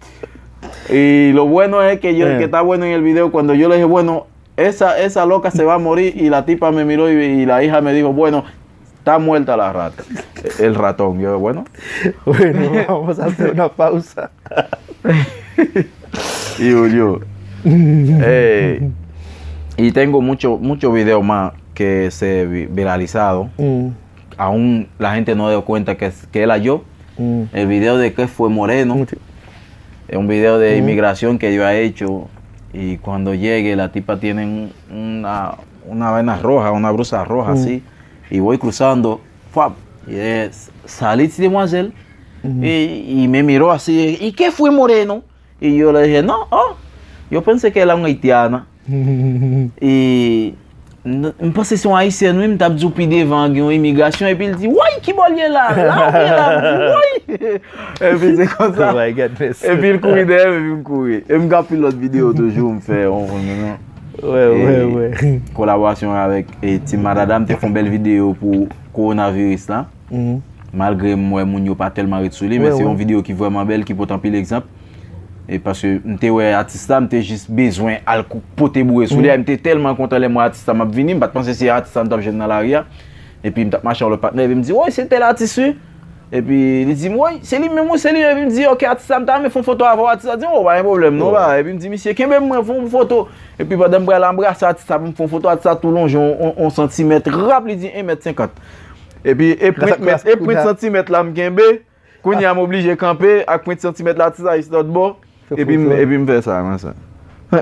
Y lo bueno es que yo, Eh. que está bueno en el video, cuando yo le dije, bueno, esa, esa loca se va a morir, y la tipa me miró y, y la hija me dijo, bueno, está muerta la rata. El ratón. Yo, bueno, Bueno, vamos a hacer una pausa. Y Julio. Eh, y tengo mucho, mucho video más que se vi- viralizado. Mm, Aún la gente no dio cuenta que, que era yo. mm. El video de que fue Moreno. Mucho. Es un video de inmigración que yo he hecho. Y cuando llegue, la tipa tiene un- una, una vaina roja, una blusa roja así. Y voy cruzando. ¡Fap! Y es, salí, ti demoiselle. Y, y me miró así. ¿Y qué fue Moreno? Y yo le dije, no, oh, yo pensé que era una haitiana. Y n- m panse se yon ayisyèn wi, m t ap di w pi devan gen yon imigrasyon, epi l di, woy, kibò l ye la? La ou ye la? M di, woy! Epi se konsa. Oh my goodness. Epi l kouri dèyè m, epi m kouri. E m gen anpil lòt videyo toujou, m fè, w konprann mwen, non? Wè, wè, wè. Kolaborasyon avèk e, Team Madada, m te fè yon bèl videyo pou kowonaviris la. Mhm. Malgre m wè moun yo pa tèlman ret sou li, men Wè, se wè. yon videyo ki vrèman bèl, ki pote anpil egzanp. E paske m te wè atis la, m te jis bezwen al kou- pote boure sou li. Mhm. M te tèlman kontan lè m wè atis la, m ap vini, m pa t panse se atis la m t ap jwenn nan lari a. Epi m t ap mache yon lòt patnè, epi m di, woy, se tèl atis wi. Epi li di m, woy, se li menm wi, se li menm. Epi m di, ok, atis la, m ta renmen fè yon foto avè w. Atis la di m, o, pa gen pwoblèm, non, Wè. pa. Epi m di, misye, kenbe m mwen, fè yon foto. Epi pandan m pral anbrase atis la pou m fè yon foto, atis la tou lonje yon, yon, yon santimèt, rap, li di en mèt senkant. Epi e pwent mèt, e pwent santimèt la m kenbe, kounye a m oblije kanpe ak pwent santimèt la, atis la jis lòt bò. Epi m, epi m fè sa, konsa.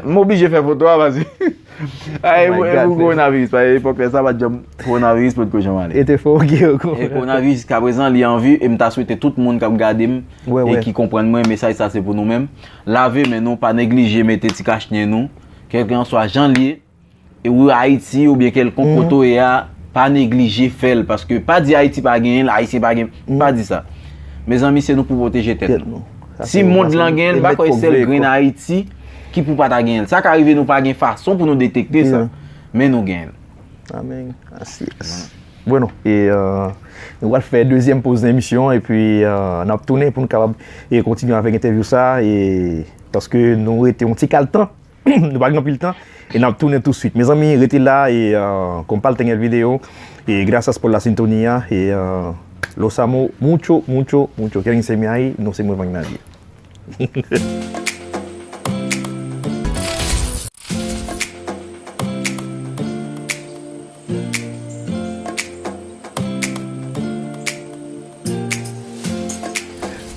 M oblije fè foto a, paske. Ay, Oh my e God, pou kowonaviris, paske epòk lè sa pa t janm kowonaviris potko janm ale. E te fè, ok, ok. E kowonaviris jiskaprezan li an vi, e m ta swete tout moun k ap gade m Wè, e wè. Ki konprann mwen, mesaj sa se pou nou menm. Lave men nou, pa neglije mete ti kach nen nou, kèlkanswa jan l ye, e ou Ayiti oubyen kèlkonk kote w ye a, pa neglije fè l, paske pa di Ayiti pa genyen l, Ayisyen pa genyen, pa di sa. Mezanmi, se nou pou pwoteje tèt nou. Si mond lan genyen l, m pa kwè sèl grenn Ayiti ki pou pa ta genyen l. Sa ka rive nou pa gen fason pou nou detekte sa, men nou genyen l. Amèn. Así es. Bueno, e, euh, nou pral fè dezyèm poz nan emisyon, epi, euh, n ap tounen pou nou kapab, e, kontinye avèk entèvyou sa, e, paske nou rete yon ti kal tan, nou pa gen anpil tan, e n ap tounen touswit. Mezanmi, rete la, e, euh, comparten el video, e gracias por la sintonía, e, euh, los amo mucho, mucho, mucho. Quédense ahí, no se muevan nadie.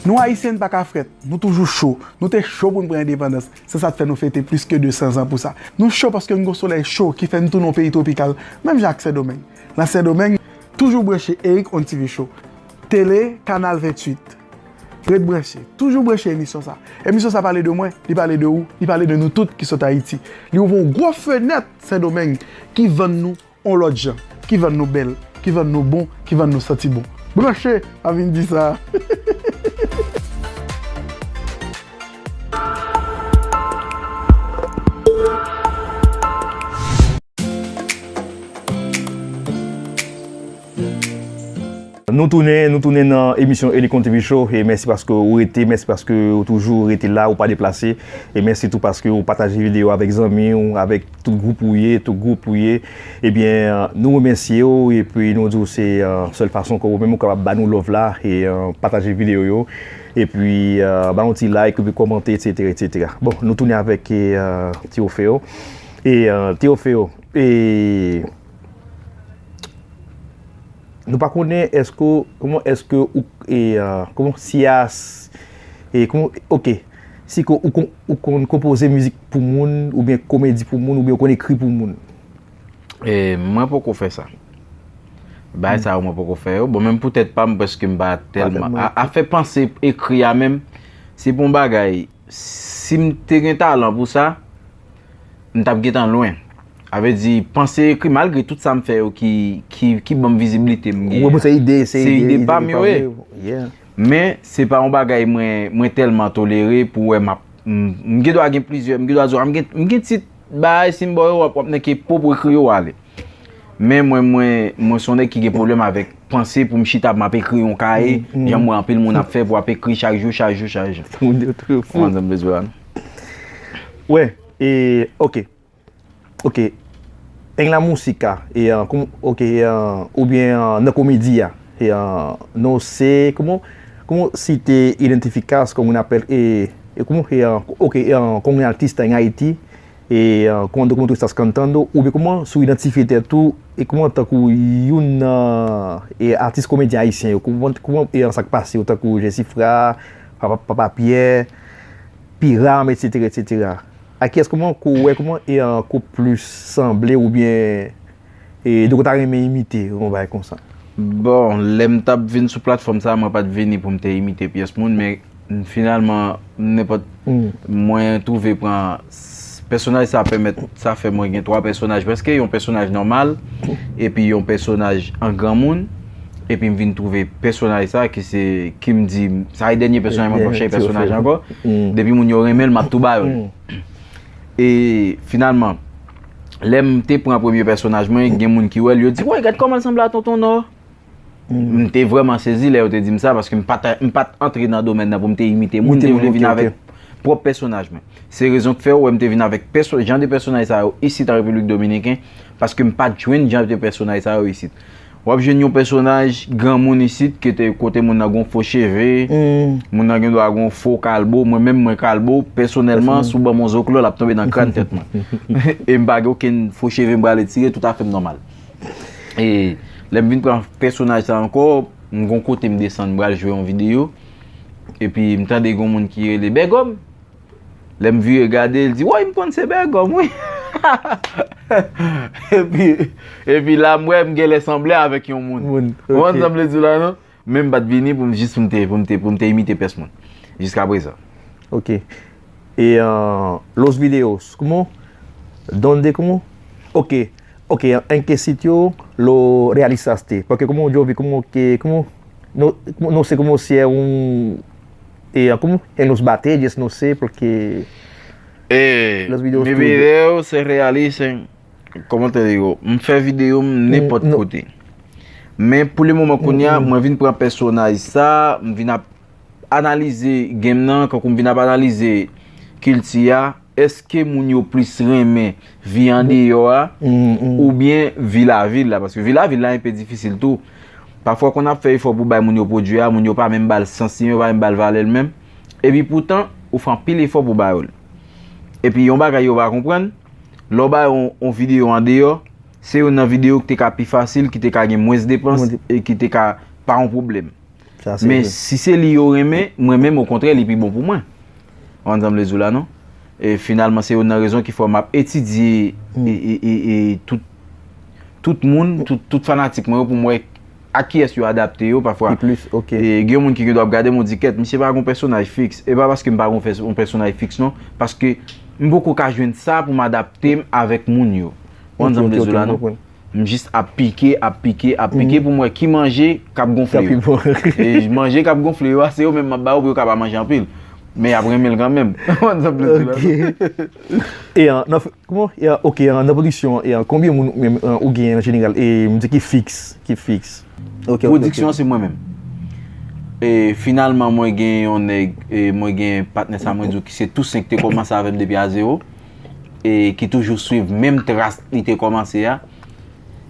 Nou Ayisyen n pa ka frèt, nou toujou cho. Nou te cho pou n pran endepandans. Se sa k fè nou fete plis ke de san zan pou sa. Nou cho paske n gen yon solèy cho ki fè n tounen yon peyi twopikal, menm jan ak Sendomeng. Nan Sendomeng, toujou branche Eric On TV Show. Tele, kanal venntuit. Ret branche, toujou branche emisyon sa. Emisyon sa pale de mwen, li pale de ou, li pale de nou tout ki sot Ayiti. Li ouvri yon gwo fenèt Sendomeng ki vann nou on lòt jan, ki vann nou bèl, ki vann nou bon, ki vann nou santi bon. Branche, a vin di sa. Nou tounen, nou tounen nan emisyon Elikon T V Show, e mèsi paske ou rete, mèsi paske ou toujou rete la, ou pa deplase, e mèsi tou paske ou pataje videyo avèk zanmi w, avèk tout gwoup ou ye, tout gwoup ou ye. Ebyen, nou remèsye w, epi nou di w se, eh, sèl fason ke ou menm ou kapab ba nou love la, e, eh, pataje videyo yo, epi, eh, ba yon ti like, epi kòmante, etsetera, etsetera. Bon, nou tounen avèk, eh, Teofeo. E, eh, Teofeo, e, nou pa konnen èske, kòman èske ou, e, ah, kòman si a, e, kòman, oke, si ko-, ou kon-, ou konn konpoze mizik pou moun, oubyen komedi pou moun, oubyen ou konn ekri pou moun? E, mwen poko fè sa. Bagay sa yo, mwen poko fè yo. Bon, menm pou tèt pa m, paske m pa tèlman, a, afè panse ekri a menm, se pou yon bagay, si m te gen talan pou sa, m t ap gentan lwen. A vle di, panse ekri, malgre tout sa m fè yo ki, ki, ki ban m viziblite m gen an, se ide pa m yo ye. Men, se pa yon bagay mwen, mwen tèlman tolere pou wè m ap, m, m gen dwa gen plizyè, m gen dwa di, m gen, m gen tit bagay, si m ba w yo, w ap, w ap nan ke pwòp ekri yo ale. Men mwen, mwen, mwen se yon nèg ki gen pwoblèm avèk panse pou m chita, m ap ekri yon kaye, jan m wè anpil moun ap fè, pou ap ekri chak jou, chak jou, chak jou. Ou konprann sa m vle di w la, non? Wè, e, oke. Oke. En la música, e, ah, kòman, oke, e, ah, oubyen, ah, nan komedi a, e, ah, no sé, kòman, kòman si te identificas con una per-, e, e kòman, e, ah, oke, e, ah, con un artista en Haití, e, ah, cuando, cuando tú estás cantando, oubyen kòman si w idantifye tèt ou, e kòman tankou youn nan, e, atis komedyen ayisyen yo, kòman, kòman, e, sa k pase yo, tankou Jesifra, Papa, Papa Pierre, Piram, etsetera, etsetera. A kiyès kòman ke w wè kòman e, ah, ke w plis sanble oubyen e, de w ta renmen imite, yon bagay konsa? Bon, lè m t ap vin sou platfòm sa, mwen pa t vini pou m te imite pyès moun, men finalman, nenpòt, mwen twouve pran s-, pèsonaj sa pèmèt, sa fè mwen gen twa pèsonaj, prèske yon pèsonaj nòmal, epi yon pèsonaj an granmoun, epi m vin twouve pèsonaj sa ki se, ki m di, sa e dènye pèsonaj mwen pran chèy pèsonaj ankò. Depi moun yo renmen l, m ap tou ba yo l. E finalman, lè m te pran premye pèsonaj mwen, gen moun ki wè l, yo di, "Woy, gad kòman l sanble a Tonton Nò." M te vrèman sezi lè yo te di m sa, paske m pa t, m pa t antre nan domèn nan pou m te imite moun, m te vle vin avèk pwòp pèsonaj mwen. Se rezon k fè w wè m te vin avèk pèso-, jan de pèsonaj sa yo isit an Repiblik Dominiken, paske m pa t jwenn jan de pèsonaj sa yo isit. W ap jwenn yon pèsonaj granmoun isit, ki te kote moun nan gon fo cheve, moun nan gen dwa gon fo kalbo. Mwen menm, mwen kalbo, pèsonèlman, si w ban m yon zoklo, l ap tonbe nan kràn tèt mwen. E m pa gen okenn fo cheve m prale tire, tout afè m nòmal. E lè m vin pran pèsonaj sa ankò, m gon kote m desann, m pral jwe yon videyo, epi m tande gon moun ki rele Bègòm. Lè m vire gade, l di, "Woy, m konn se Bègòm, wi." Epi, epi la, m wè m genlè sanble avèk yon moun. Moun, ou konprann sa m vle di w la, non? Men m pa t vini pou m jis pou m te, pou m te, pou m te imite pyès moun. Jiskaprezan. Ok. E, ah, los videos, como? Donde, como? Ok. Ok, en qué sitio lo realizaste? Porque como yo vi como que, como, no, no sé cómo si es un, eh, como en los batalles, no sé, porque los videos tuyos. Mi video se realiza en, como te digo, m fè videyo m nenpòt kote. Men pou le moman kounye a, mwen vin pran pèsonaj sa, m vin ap analize game nan, kankou m vin ap analize kilti a, èske moun yo plis renmen vi andeyò a, oubyen vi lavil la? Paske vi lavil la enpe difisil tou. Pafwa, kon ap fè efò pou bay moun yo pwodui a, moun yo pa menm ba l sans li, yo pa menm ba l valè l menm. Epi poutan, ou fè anpil efò pou ba yo l. Epi yon bagay yo pa konprann, lè w ba yo yon, yon videyo andeyò, se youn nan videyo ki te ka pi fasil, ki te ka gen mwens depans, e ki te ka pa yon pwoblèm. Men si se li yo renmen, mwen menm, okontrè, li pi bon pou mwen. Ou konprann sa m vle di w la, non? E finalman, se youn nan rezon ki fè m ap etidye e, e, e, e tout, tout moun, tout, tout fanatik mwen yo pou m wè ak kiyès yo adapte yo pafwa. Ki plis, ok. E gen moun ki gen dwa ap gade m, ou di, kèt, misye pa gon pèsonaj fiks. E pa paske m pa gon fè- yon pèsonaj fiks non, paske m poko ka jwenn sa pou m adapte m avèk moun yo. Ou konn sa m vle di w la non? M jis ap pike, ap pike, ap pike pou m wè ki manje k ap gonfle yo. E manje k ap gonfle yo a, se yo menm m ap ba yo pou yo ka pa manje anpil. Men y ap renmen l kanmenm. Ou konn sa m vle di w la non? E an, nan, kòman, e an, ok, an, nan pwodiksyon an, e an, konbyen moun ou menm, an, ou genyen an jeneral? E m di ki fiks, ki fiks. Ok, ok, ok. Pwodiksyon an se mwen menm. E finalman, mwen gen yon nèg, e mwen gen patnè sa mwen di w ki se Toussaint ki te kòmanse avè m depi a zewo, e ki toujou swiv menm tras li te kòmanse a.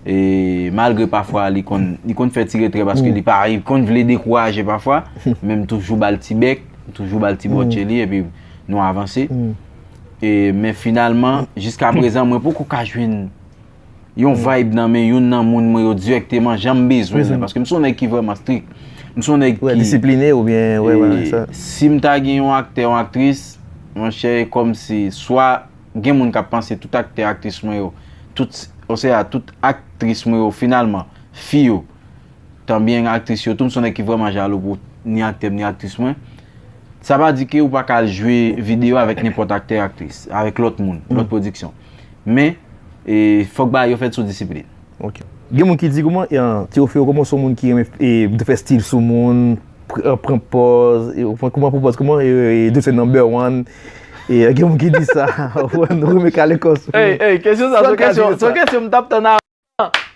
E malgre pafwa li konn li konn fè ti retrè paske li pa li konn vle dekouraje pafwa, men m toujou ba l ti bèk, m toujou ba l ti bòtje li epi nou avanse. E men finalman, jiska prezan mwen poko ka jwenn yon vibe nan men youn nan moun mwen yo dirèkteman jan m bezwen l nan, paske m se yon nèg ki vrèman strik. M se yon nèg ki disipline oubyen wè wè sa. Si m ta gen yon aktè, yon aktris, monchè, e kòmsi swa gen moun k ap panse tout aktè, aktris mwen yo, tout, osea tout aktris mwen yo finalman, fi yo, tanbyen aktris yo tou, m se yon nèg ki vrèman jalou pou ni aktè m ni aktris mwen. Sa pa di ke ou pa ka al jwe videyo avèk nenpòt aktè, aktris, avèk lòt moun, lòt pwodiksyon. Men, e, fòk bagay yo fèt sou disiplin. Ok. Gen moun ki di kòman, e, an, ti Ofeo, kòman se yon moun ki renmen, e, te fè stil sou moun, pr- e, pran pòz, e, pran, kòman pran pòz, kòman, e, e, de se number one. E, gen moun ki di sa, ou renmen kale kò sou moun. Ey, ey, kesyon sa, se kesyon, se kesyon m t ap tann a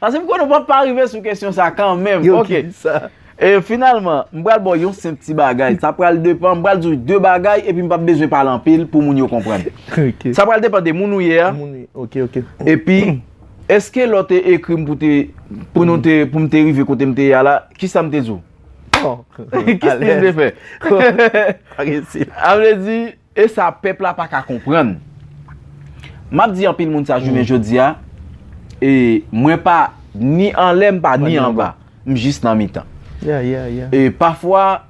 Paske m konnen w p ap pa rive sou kesyon sa kanmenm. Ok. E finalman, m pral ba w yon senp ti bagay. Sa pral depann, m pral di w de bagay epi m p ap bezwen pale anpil pou moun yo konprann. Sa pral depann de moun ou ye a. Epi, èske lè w te ekri m pou te, pou nou te, pou m te rive kote m te ye a la, kisa m te di w? Ki stil m te fè? A vle di, E sa pèp la pa ka konprann. M ap di anpil moun sa jounen jodi a, e mwen pa ni anlè, m pa ni anba. M jis nan mitan. E pafwa,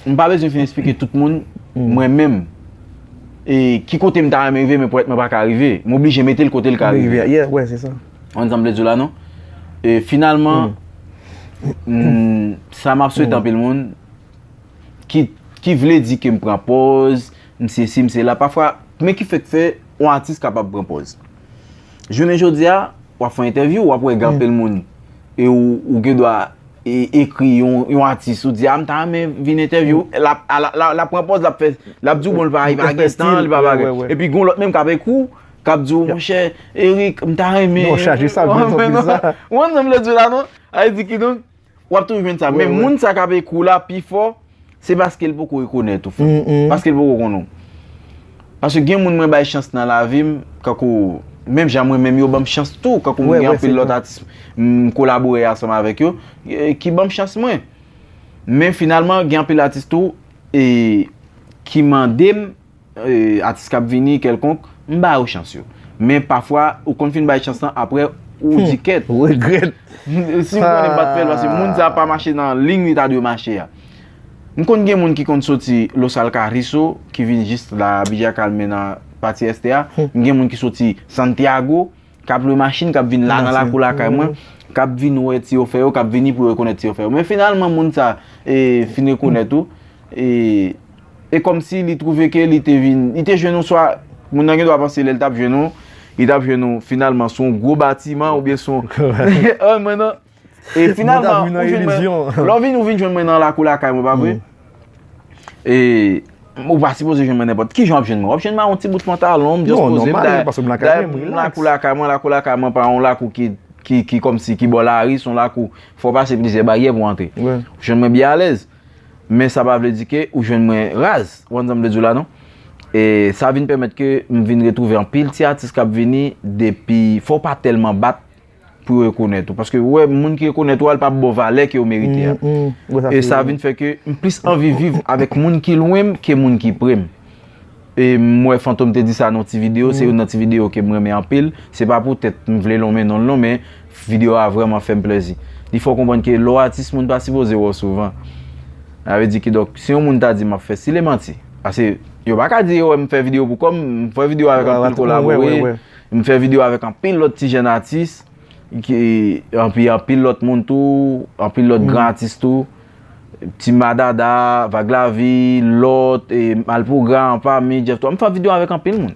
m pa bezwen fin eksplike tout moun, mwen menm, e ki kote m ta renmen rive, men pwetèt mwen pa ka rive. M oblije mete l kote l ka rive. Ou konn sa m vle di w la, non? E finalman, sa m ap swete anpil moun, ki, ki vle di ke m pran pòz, m sesi, m sela. Pafwa, men ki fèk fè yon atis kapab pran pòz. Jounen jodi a, w ap fè entèvyou, w ap wè gen anpil moun, e ou, ou gen dwa e, ekri yon, yon atis, ou di, a, m ta renmen vin entèvyou. L ap, a, l ap, l ap, l ap pran pòz, l ap fè, l ap di w, bon, li pa, li pa gen tan, li pa bagay. Epi gen lòt menm k ap ekri w, k ap di w, monchè, Eric, m ta renmen. Non, chaje sa, vin nan pil sa. Ou konn sa m vle di w la, non? Sa vle di kidonk, w ap toujou jwenn sa. Men moun sa k ap ekri w la pifò, se paske l poko rekonèt ou, frè. Paske l poko konnen w. Paske gen moun mwen bay chans nan lavi m, kankou, menm jan mwen menm yo ban m chans tou, kankou m gen anpil lòt atis m kolabore ansanm avèk yo, e, ki ban m chans mwen. Men finalman, gen anpil atis tou, e, ki mande m, e, atis k ap vini kèlkonk, m ba yo chans yo. Men pafwa, ou konn fin bay chans lan, apre, ou di kèt. Ou regrèt. Si m konnen m pa t fè l, paske moun sa pa mache nan liy li ta dwe mache a. M konn gen moun ki konn soti Los Alcarrizos, ki vin jis la, Villa Carmen nan pati este a. M gen moun ki soti Santiago, k ap lwe machin, k ap vin la nan lakou lakay mwen, k ap vin wè Ti Ofeo, k ap vini pou yo rekonèt Ti Ofeo. Men finalman, moun sa, e, fin rekonèt ou, e, e kòmsi li twouve ke li te vin, li te jwenn ou swa, moun nan gen dwa panse lè l t ap jwenn ou, li t ap jwenn ou finalman sou yon gwo batiman oubyen sou yon, mwen nan, e finalman, ou jwenn mwen, lè w vin, ou vin jwenn mwen nan lakou lakay mwen, pa vre? E, ou pa sipoze jwenn mwen nenpòt ki jan w ap jwenn mwen. W ap jwenn mwen ak yon ti bout pantalon, m just poze m, dayè, dayè, m lakou lakay mwen, lakou lakay mwen pa yon lakou ki, ki, ki kòmsi ki bò lari, se yon lakou, fò w pase plizyè baryè pou w antre. Ou jwenn mwen byen alèz. Men sa pa vle di ke ou jwenn mwen raz, ou konn sa m vle di w la, non? E sa vin pèmèt ke m vin retwouve anpil ti atis k ap vini depi, fò w pa tèlman bat pou yo rekonèt ou. Paske ou wè, moun ki rekonèt ou a, li p ap ba w valè ke w merite a. E sa vin fè ke m plis anvi viv avèk moun ki lwen m ke moun ki pre m. E m wè Fantom te di sa nan yon ti videyo, se youn nan ti videyo ke m renmen anpil. Se pa poutèt m vle lonmen non l non, men videyo a vrèman fè m plèzi. Li fè w konprann ke lè w atis, moun pa sipoze wè w souvan. Sa vle di kidonk, si yon moun ta di m ap fè, si l e manti. Paske yo pa ka di yo wè m fè videyo pou kò m, m fè videyo avèk anpil kolabore, m fè videyo avèk anpil lòt ti jèn atis. ki, anpi anpil lòt moun tou, anpil lòt gran atis tou. Ti Madada, Vag Lavi, lòt, e, Malpougra, Anpami, Jeff Twa. M fè videyo avèk anpil moun.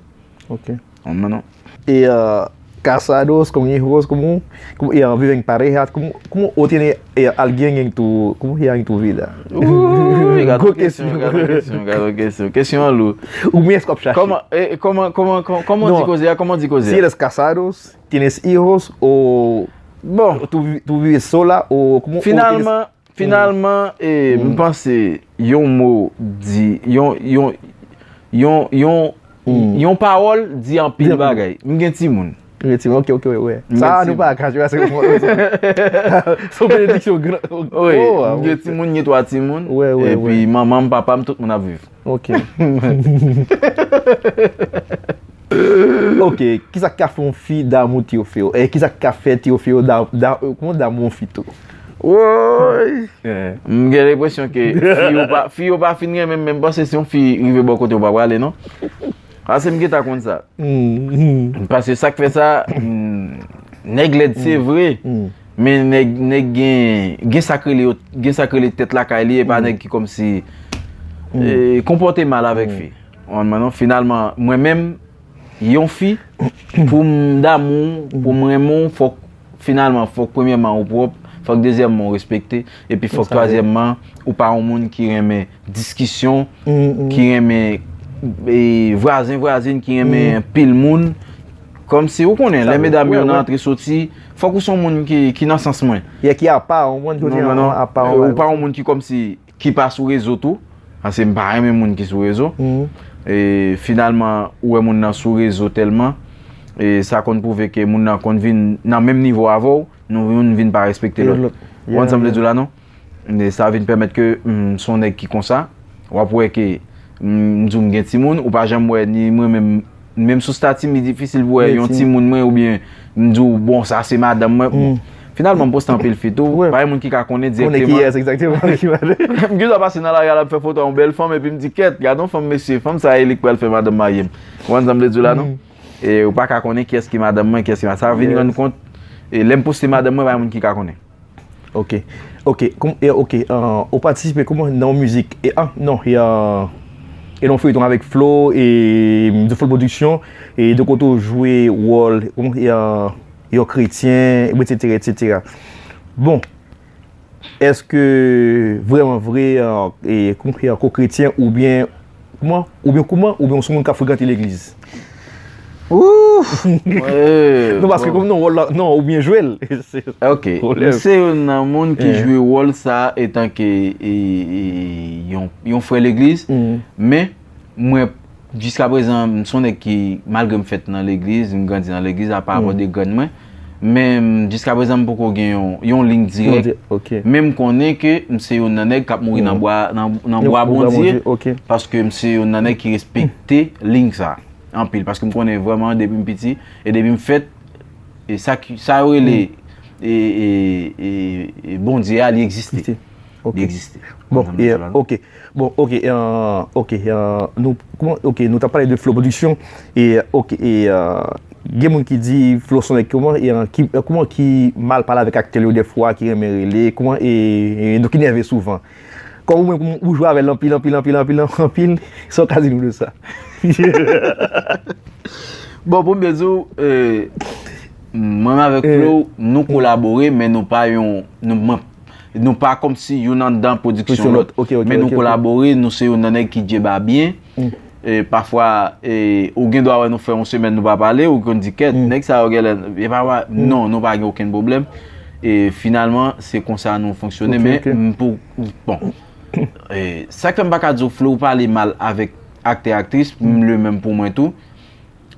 Ok. Konprann non? E, uh, Casados, como hijos, como, como, e, uh, viven pareja, como, como o tiene, e, alguien en tu, como hija en tu vida? Ui, gad yon kesyon, gad yon kesyon, gad yon kesyon. Kesyon an lou. Ou mwen eskòp chache. Kòman, e, kòman, kòman, kòman, kòman di koze a? Kòman di koze a? Si eres casados, tienes hijos, o, bon, tu, tu vives sola, o como, o tienes Finalman, Finalman, e, m panse yon mo di, yon, yon, yon, yon, yon pawòl di anpil bagay. M gen timoun. M gen timoun, ok, ok, wi, wi. Sa a nou pa ka jwe, se yon benediksyon gran. Wi, m gen timoun, m gen twa timoun. Epi manman m, papa m, tout moun ap viv. Ok. Ok, kisa k ka fè yon fi damou Théophile? E kisa k ka fè Théophile da, da, kòman damou yon fi tou? Woy! M gen lenpresyon ke fi yo pa, fi yo pa fin renmen m, men m panse si yon fi rive bò kote w pa prale non. Paske m gentan konn sa. Paske sa k fè sa, nèg lèd se vre, men nèg, nèg gen, gen sa k rele yo, gen sa k rele tèt lakay li, e pa nèg ki kòmsi, e, konpòte mal avèk fi. Ou konprann non? Finalman, mwen menm, yon fi, pou m damou, pou m renmen w, fòk, finalman, fòk premyèman ou pwòp, fòk dezyèmman ou respekte, epi fòk twazyèmman, ou pa yon moun ki renmen diskisyon, ki renmen, e, vwazen, vwazen, ki renmen pil moun. Kòmsi, ou konnen, lè medam yo nan antre soti, fòk ou se yon moun ki, ki nan sans mwen. Ki apa, yon moun ki apa, ou pa yon moun ki kòmsi ki pa sou rezo tou, paske m pa renmen moun ki sou rezo. E finalman, ou wè moun nan sou rezo tèlman, e sa konn pwouve ke moun nan konn vin nan menm nivo avè w, nou youn vin pa respekte lòt. Ou konn sa m vle di w la, non? E sa vin pèmèt ke, mm, m se yon nèg ki konsa. W ap wè ke, mm, m di w m gen timoun, ou pa janm wè ni mwen menm, menm sou stati m, li difisil pou wè yon timoun mwen oubyen m di w, bon, sa se madanm mwen. Finalman, m poste anpil fi tou. Pa gen moun ki ka konnen direkteman. Konnen kiyès egzakteman ki madanm. M gen dwa pase nan lari a, l ap fè foto a yon bèl fanm, epi m di, kèt, gade yon fanm, mesye, fanm sa a, e li k pral fè madanm marye m. Ou konn sa m vle di w la, non? E ou pa ka konnen kiyès ki madanm mwen, kiyès ki madanm. Sa vin rann kont, e lè m poste madanm mwen, pa gen moun ki ka konnen. Ok. Ok. Koum, e, ok. Ah, ou patisipe kouman nan yon mizik? E, ah, non, e, ah, e nan yon feyton avèk Flo, e, de Flo Production, e de kote ou jwe wòl, kouman, e, ah, yon kretyen, etsetera, etsetera. Bon, èske vrèman vre, ah, e, kouman, e, ko kretyen oubyen Kouman? Oubyen kouman? Oubyen w se yon moun k ap frekante legliz? Ouf! Non, paske kòm non, wòl la, non, ou byen jwe l. Ok. M se youn nan moun ki jwe wòl sa a etanke, e, e, yon, yon frè legliz. Men, mwen, jiskaprezan, m se yon nèg ki, malgre m fèt nan legliz, m grandi nan legliz, apa avè de grann mwen, men, m, jiskaprezan, m poko gen yon, yon liy dirèk. Men m konnen ke m se youn nan nèg k ap mouri nan bwa, nan, nan bwa Bondye, paske m se youn nan nèg ki respekte liy sa a anpil, paske m konnen vrèman depi m piti, e depi m fèt, e sa ki, sa yo rele, e, e, e, e Bondye a, li egziste. Li egziste. Bon, yeah, ok. Bon, ok, euh, ok, euh, nou, kouman, ok, nou t ap pale de Flo Production, e, ok, e, euh, gen moun ki di Flo se yon nèg kouman, e, euh, ki, euh, kouman ki mal pale avèk aktè yo dèfwa, ki renmen rele, kouman, e, e nou ki nève souvan. Kòm ou menm, ou jwe avè l anpil, anpil, anpil, anpil, anpil, sa w ka di nou de sa? Bon, pou m byen di w, e, mwen menm avèk Flo, nou kolabore, men nou pa yon, nou, mwen, nou pa kòmsi youn anndan pwodiksyon lòt. Men nou kolabore, nou se youn nan nèg ki djeba byen. E pafwa, e, ou gen dwa wè nou fè yon semèn nou pa pale, ou konn di, kèt, nèg sa yo genlè, e pa, non, nou pa gen okenn pwoblèm. E finalman, se konsa nou fonksyone, men m pou, bon. E, sa k fè m pa ka di w Flo pale mal avèk aktè, aktris, m le menm pou mwen tou.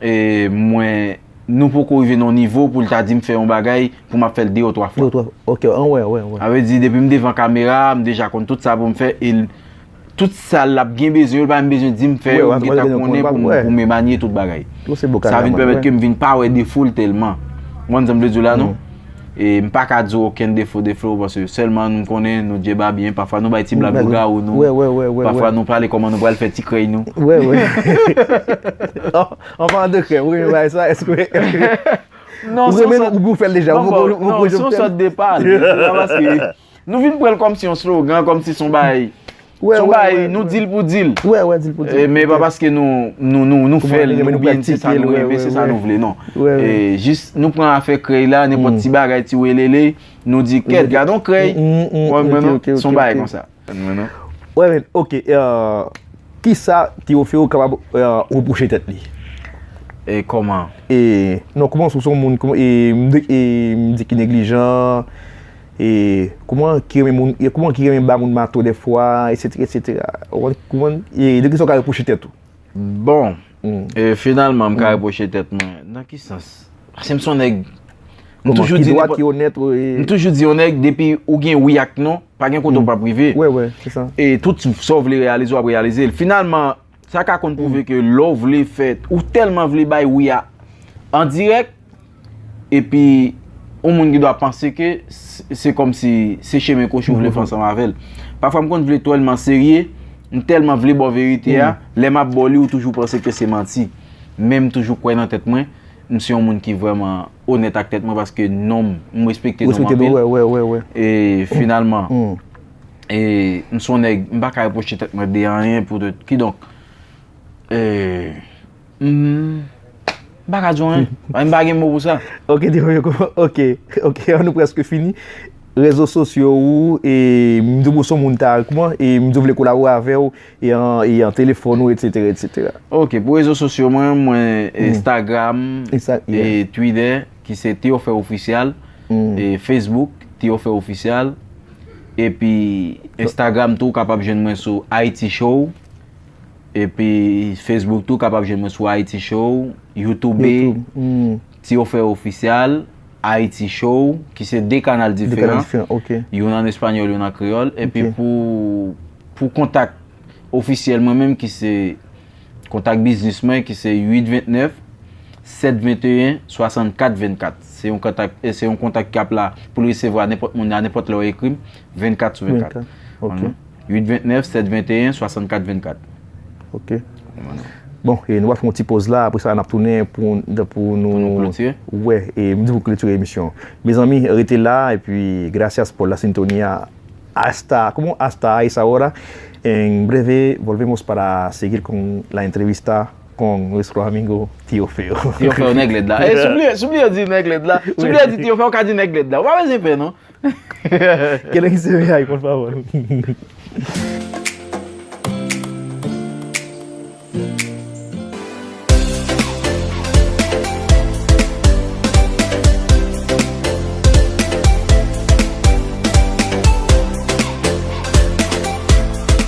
E mwen, nou poko rive nan yon nivo pou l ta di m fè yon bagay pou m ap fè l de ou twa fwa. De ou twa, ok, an, wè, wè, wè. Sa vle di, depi m devan kamera, m deja konn tout sa pou m fè, e l, tout sa l ap gen bezwen yo, l pa menm bezwen di m fè yo, m gentan konnen pou m, pou m emanye tout bagay. Sa vin pèmèt ke m vin pa wè defo l tèlman. Ou konn sa m vle di w la, non? E m pa ka di w okenn defo de Flo, paske sèlman nou konnen nou djeba byen, pafwa nou bay ti blag lougawou nou, pafwa nou pale kòman nou pral fè ti krèy nou. An palan de krèy, ou renmen bagay sa, èske, èske, Non, ou renmen l, oubyen ou fè l deja. Non, se yon sòt de pale. Se pa paske nou vin pran l kòmsi yon slogan, kòmsi se yon bagay. Se yon bagay, nou di l pou di l. Men pa paske nou, nou, nou, nou fè l, nou byen, se sa nou renmen, se sa nou vle, non. Jis, nou pran afè krèy la, nenpòt ti bagay, ti welele, nou di, kèt, gad yon krèy. Se yon bagay konsa. Wè, men, ok. Kisa Théopheo kapab repwoche tèt li? E kòman? E, non, kòman sou son moun, kòman, e, m di, e, m di ki neglijan, e, kòman ki renmen moun, e, kòman ki renmen ba moun mato dèfwa, etsetera, etsetera. Ou konprann? E, de kisa w ka repwoche tèt ou? Bon, e, finalman, m ka repwoche tèt mwen. Nan ki sans? Paske m se yon nèg. M toujou di nenpòt. M toujou di yon nèg, depi ou gen wi ak non, pa gen kote w p ap rive. E tout sa w vle reyalize, w ap reyalize l. Finalman, sa ka konn pwouve ke lè w vle fè, ou tèlman vle bay wi a an dirèk, epi yon moun gen dwa panse ke se kòmsi se chemen kwochi w vle fè ansanm avè l. Pafwa m konn vle tèlman serye, m tèlman vle ba w verite a, lè m ap ba w li, ou toujou panse ke se manti. Men m toujou kwè nan tèt mwen, m se yon moun ki vrèman onèt ak tèt mwen paske non m, m respekte non m anpil. E finalman, e m se yon nèg, m pa ka repwoche tèt mwen de anyen pou de, kidonk, e, m pa ka di w anyen. M pa gen mo pou sa. Ok, ok, ok, nou prèske fini. Rezo sosyo ou, e m di w se yon moun ta, kòman, e m di w vle kolabore avè w, e an, e an telefòn ou, etsetera, etsetera. Ok, pou rezo sosyo mwen, mwen Instagram, e Twitter, ki se Théopheo Official, e Facebook, Théopheo Official, epi Instagram tou, ou kapab jwenn mwen sou Haiti Show, epi Facebook tou, ou kapab jwenn mwen sou Haiti Show, YouTube, Théopheo Official, Haiti Show, ki se de kanal diferan. Youn an espanyòl, youn an kreyòl. Epi pou, pou kontak ofisyèl mwen menm, ki se kontak biznis mwen, ki se uit vennèf, sèt venteyen, swasannkat vennkat. Se yon kontak, e se yon kontak k ap la pou l resevwa nenpòt moun, a nenpòt lè w ekri m, vennkat sou vennkat. Uit vennèf, sèt venteyen, swasannkat vennkat. Ok. Bon, e nou va fè yon ti pòz la, apre sa n ap tounen pou, pou nou klotire. Wè, e m di pou klotire emisyon. Mezanmi, rete la, epi gracias por la sintonía. Hasta, como hasta a esa hora. En breve volvemos para seguir con la entrevista con nuestro amigo Tío Feo. Tío Feo, nèg lèd la. E, soubliye, soubliye di nèg lèd la. Soubliye di Tío Feo, ou ka di nèg lèd la. Ou pa bezwen pè, non. Qué le dice ahí, por favor.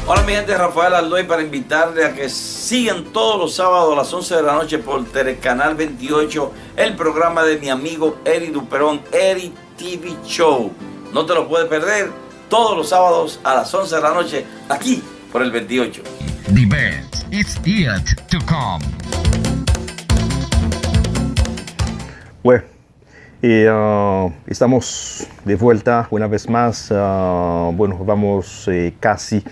Hola mi gente, Rafael Aldoy para invitarle a que sigan todos los sábados a las once de la noche por Telecanal veintiocho el programa de mi amigo Eric Duperón, Eric T V Show. No te lo puedes perder todos los sábados a las once de la noche aquí por el veintiocho. The best is yet to come. Bueno, eh, ah, estamos de vuelta una vez más. Ah, bueno, vamos, eh, casi,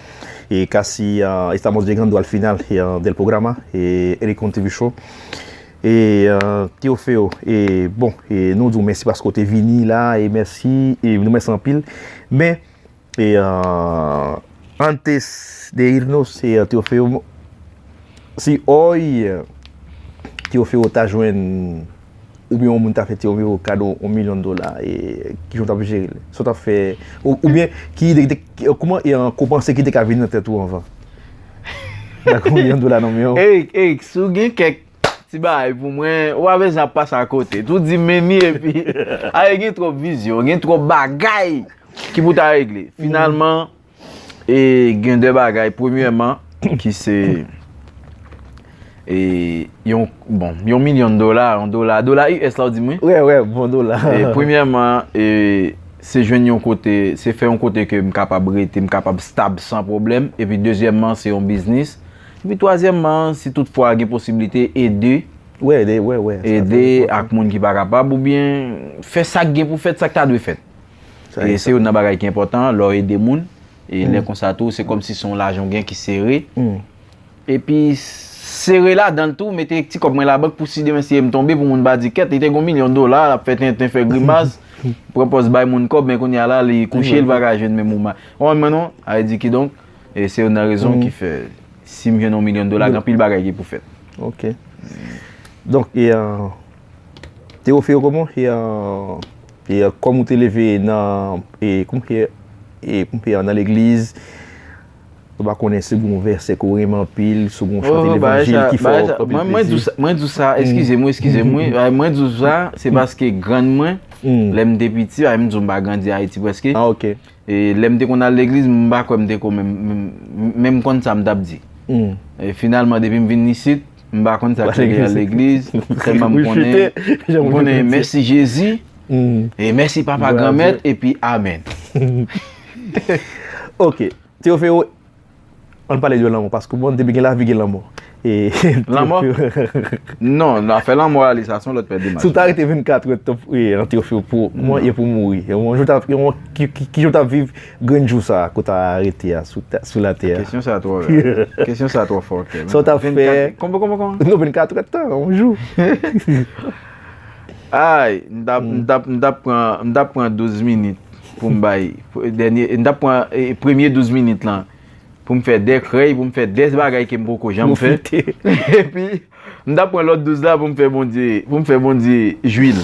eh, casi, ah, estamos llegando al final, eh, del programa, eh, Eric Contribution. E, eh, Teofeo, e, bon, e, nou di w mèsi paske w te vini la, e mèsi, e nou mèsi anpil. Men, e, eh, antes de irnos, e, eh, Teofeo, si hoy, eh, Teofeo ta jwenn, oubyen yon moun ta fè Teofeo kado yon milyon dola, e kijan w t ap jere l? Sa w t ap fè? Ou, oubyen, ki ide, ki, kòman, e, eh, kòman w panse ki te ka vini nan tèt ou anvan? Dakò, yon milyon dola nan men w. Eric, Eric, si w gen kèk ti bagay pou mwen, ou pa bezwen ap pase akote. Tou di m men li epi, a, gen twòp vizyon, gen twòp bagay ki pou ta regle. Finalman, e, gen de bagay. Premyèman, ki se, e, yon, bon, yon milyon dola, yon dola, dola U S la w di m, wi? Wè, wè, bon dola. E, premyèman, e, se jwenn yon kote, se fè yon kote ke m kapab rete, m kapab stab san pwoblèm. Epi dezyèmman, se yon biznis. Epi twazyèmman, si toutfwa gen posiblite, ede. Wè, ede, wè, wè. Ede ak moun ki pa kapab, oubyen fè sa k gen pou fèt, sa k ta dwe fèt. E se youn nan bagay ki enpòtan, lè w ede moun, e lè konsa tou, se kòmsi se yon lajan w gen ki sere. Epi, sere ladan l tou, mete ti kòb mwen labank pou si demen si m tonbe, pou moun pa di kèt, li te gon milyon dola, l ap fè tenten, fè grimas, pran pòz bay moun kòb, men kounye a la, li kouche, li pa ka jwenn menm moman. Ou konprann mwen non? Sa vle di kidonk, e se youn nan rezon ki fè, si m jwenn yon milyon dola, gen anpil bagay ki pou fèt. Ok. Donk, e, euh, Teofeo, kòman, e, euh, e, euh, kòm ou te leve nan, e, kòman, e, e, kòman, e, nan legliz, ou pa konnen si w gen yon vèsè ke w renmen anpil, si w gen yon chante levanjil ki fè w anpil plezi. Mwen, mwen di w sa, mwen di w sa, eskize m, eskize m, wi. Mwen di w sa, se paske grann mwen, lè m te piti, m di w m pa grandi Ayiti prèske. Ah, ok. E lè m te konn al legliz, m pa kwè m te ko menm, menm, menm konn sa m t ap di. E finalman, depi m vin isit, m pa konn sa k rele al legliz, sèlman m konnen, m konnen mèsi Jezi, e mèsi Papa Granmèt, epi amèn. Ok. Teofeo, ann pale de lanmò, paske bon, depi gen lavi, gen lanmò. E, lanmò? Non, afè lanmò a, li, sa se yon lòt pè de match. Si w ta rete vennkat èdtan, e, an Teofeo, pou mwen, e pou mouri. E yon jou w t ap, e yon, ki, ki, ki jan w t ap viv grenn jou sa a, kote w ta rete a, sou, sou latè a? Kesyon sa a twò rèd. Kesyon sa a twò fòkè. Sa w t ap fè? Konbyen, konbyen, konbyen? Non, vennkat èdtan, yon jou. Ay, m t ap, m t ap, m t ap pran, m t ap pran douz minit pou m bay, dènye, m t ap pran, e, premye douz minit lan. Pou m fè de krèy, pou m fè de bagay ke m poko janm fè. Epi, m t ap pran lòt douz la pou m fè Bondye, pou m fè Bondye jwi l.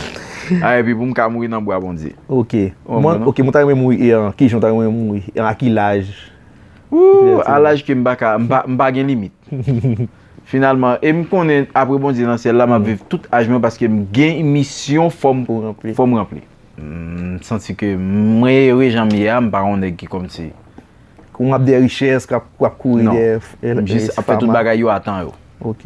A, epi pou m ka mouri nan bra Bondye. Ok. Mwen, ok, mwen ta renmen mouri, e, an, kijan w ta renmen mouri? E, a ki laj? Ou, a laj ke m pa ka, m pa, m pa gen limit. Finalman, e m konnen apre Bondye nan syèl la, m ap viv tout aj mwen paske m gen misyon, fò m, fò m ranpli. M santi ke mwen ere jan m ye a, m pa yon nèg ki kòmsi. Ou ap dèyè richès, k ap, k ap kouri dèyè. Non. M jis ap fè tout bagay yo a tan yo. Ok.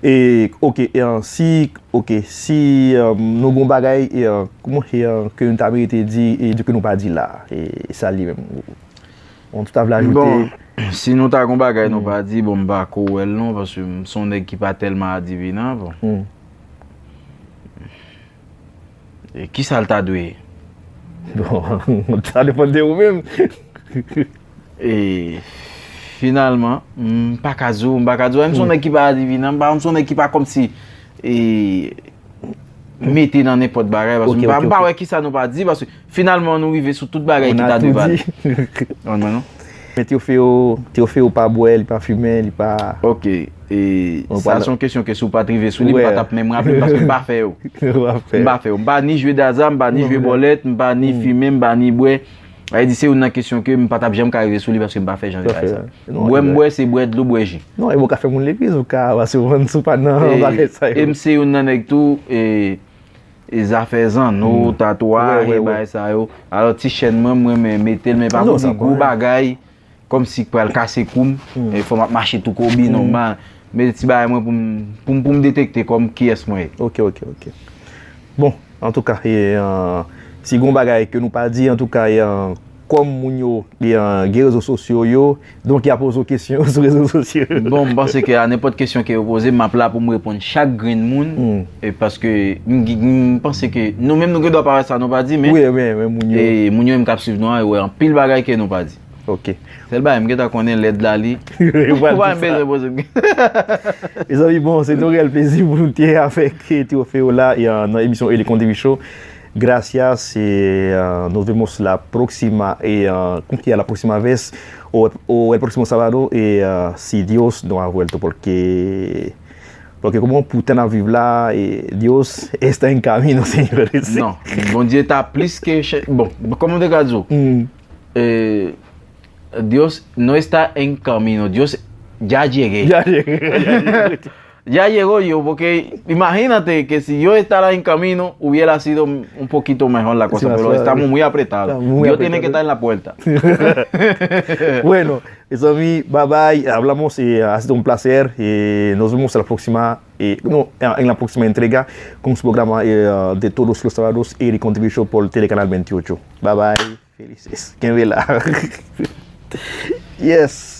E, ok, e, si, ok, si, e, nou gon bagay, e, kòman, e, ke nou ta merite di, e, ke nou pa di la, e, sa li menm. Bon, tout ta vle ajoute. Bon, si nou ta gon bagay nou pa di, bon, m pa ko wè l non, paske m se yon nèg ki pa tèlman adivinan, bon. E kisa l ta dwe ye? Bon, sa depann de ou menm. E finalman, m pa ka di w, m pa ka di w, m se yon nèg ki pa adivinan, m pa, m se yon nèg ki pa kòmsi, e, mete nan nenpòt bagay, paske m pa, m pa wè kisa nou pa di, paske finalman nou rive sou tout bagay ki ta dwe pale. Konprann mwen non? Men Teofeo, Teofeo pa bwè, li pa fimen, li pa... Ok. E sa se yon kesyon ke si w pa t rive sou li, m pa t ap menm raple l paske m pa fè yo. M pa fè yo. M pa ni jwe daza, m pa ni jwe bòlèt, m pa ni fimen, m pa ni bwè. Sa vle di se youn nan kesyon ke m pa t ap janm ka rive sou li paske m pa fè jan de bagay sa. Bwè m bwè, se bwè dlo, bwè ji. Non, e bon, w ka fè moun legliz, ou ka, paske w konn si w pa nan bagay sa yo. E m se youn nan nèg tou, e, e zafè zanno, tatwaj, e bagay sa yo. Alò, ti chèn mwen, mwen renmen mete l, men pa pou di gwo bagay, kòmsi k pral kase kou m, e fò m ap mache tou kobi, non, m pa, men ti bagay mwen pou m, pou m, pou m detekte kòm kiyès mwen ye. Ok, ok, ok. Bon, antouka, e, e, si gon bagay ke nou pa di, antouka, e, e, kòm moun yo, e, e, gen rezo sosyo yo, donk y a poze w kesyon sou rezo sosyo yo. Bon, m panse ke a nenpòt kesyon ke yo poze, m ap la pou m reponn chak grenn moun, e paske m, m panse ke nou menm nou gen dwa pa wè sa nou pa di, men wi, wi, wi, moun yo, e moun yo menm k ap swiv nou an, yo wè anpil bagay ke nou pa di. Ok. Sèl bagay, m gentan konnen lèd la li. Ou pa menm bezwen poze m. Mezanmi, bon, se yon reyèl plezi pou nou te avèk Teofeo la, e, nan emisyon Elite Contribution Show. Gracias, e, e, nos vemos la próxima, e, e, como que é la próxima vez, o, o el próximo sábado, e, e, si Dios no ha vuelto, porque, porque como pou tan n ap viv la, e, Dios está en camino, señores. Non, Bondye ta plis ke chè-, bon, kòman m te ka di w? E, Dios no está en camino, Dios ya llegué. Ya llegué, ya llegué. Ya llegó yo, porque imagínate que si yo estará en camino, hubiera sido un, un poquito mejor la cosa, pero estamos muy apretados. Dios tiene que estar en la puerta. Bueno, mezanmi, bye bye. Hablamos, eh, ha sido un placer. Eh, nos vemos la próxima, eh, no, en la próxima entrega con su programa, eh, de todos los sábados, Elite Contribution por Telecanal veintiocho. Bye bye. Felices. Kenbe la. Yes.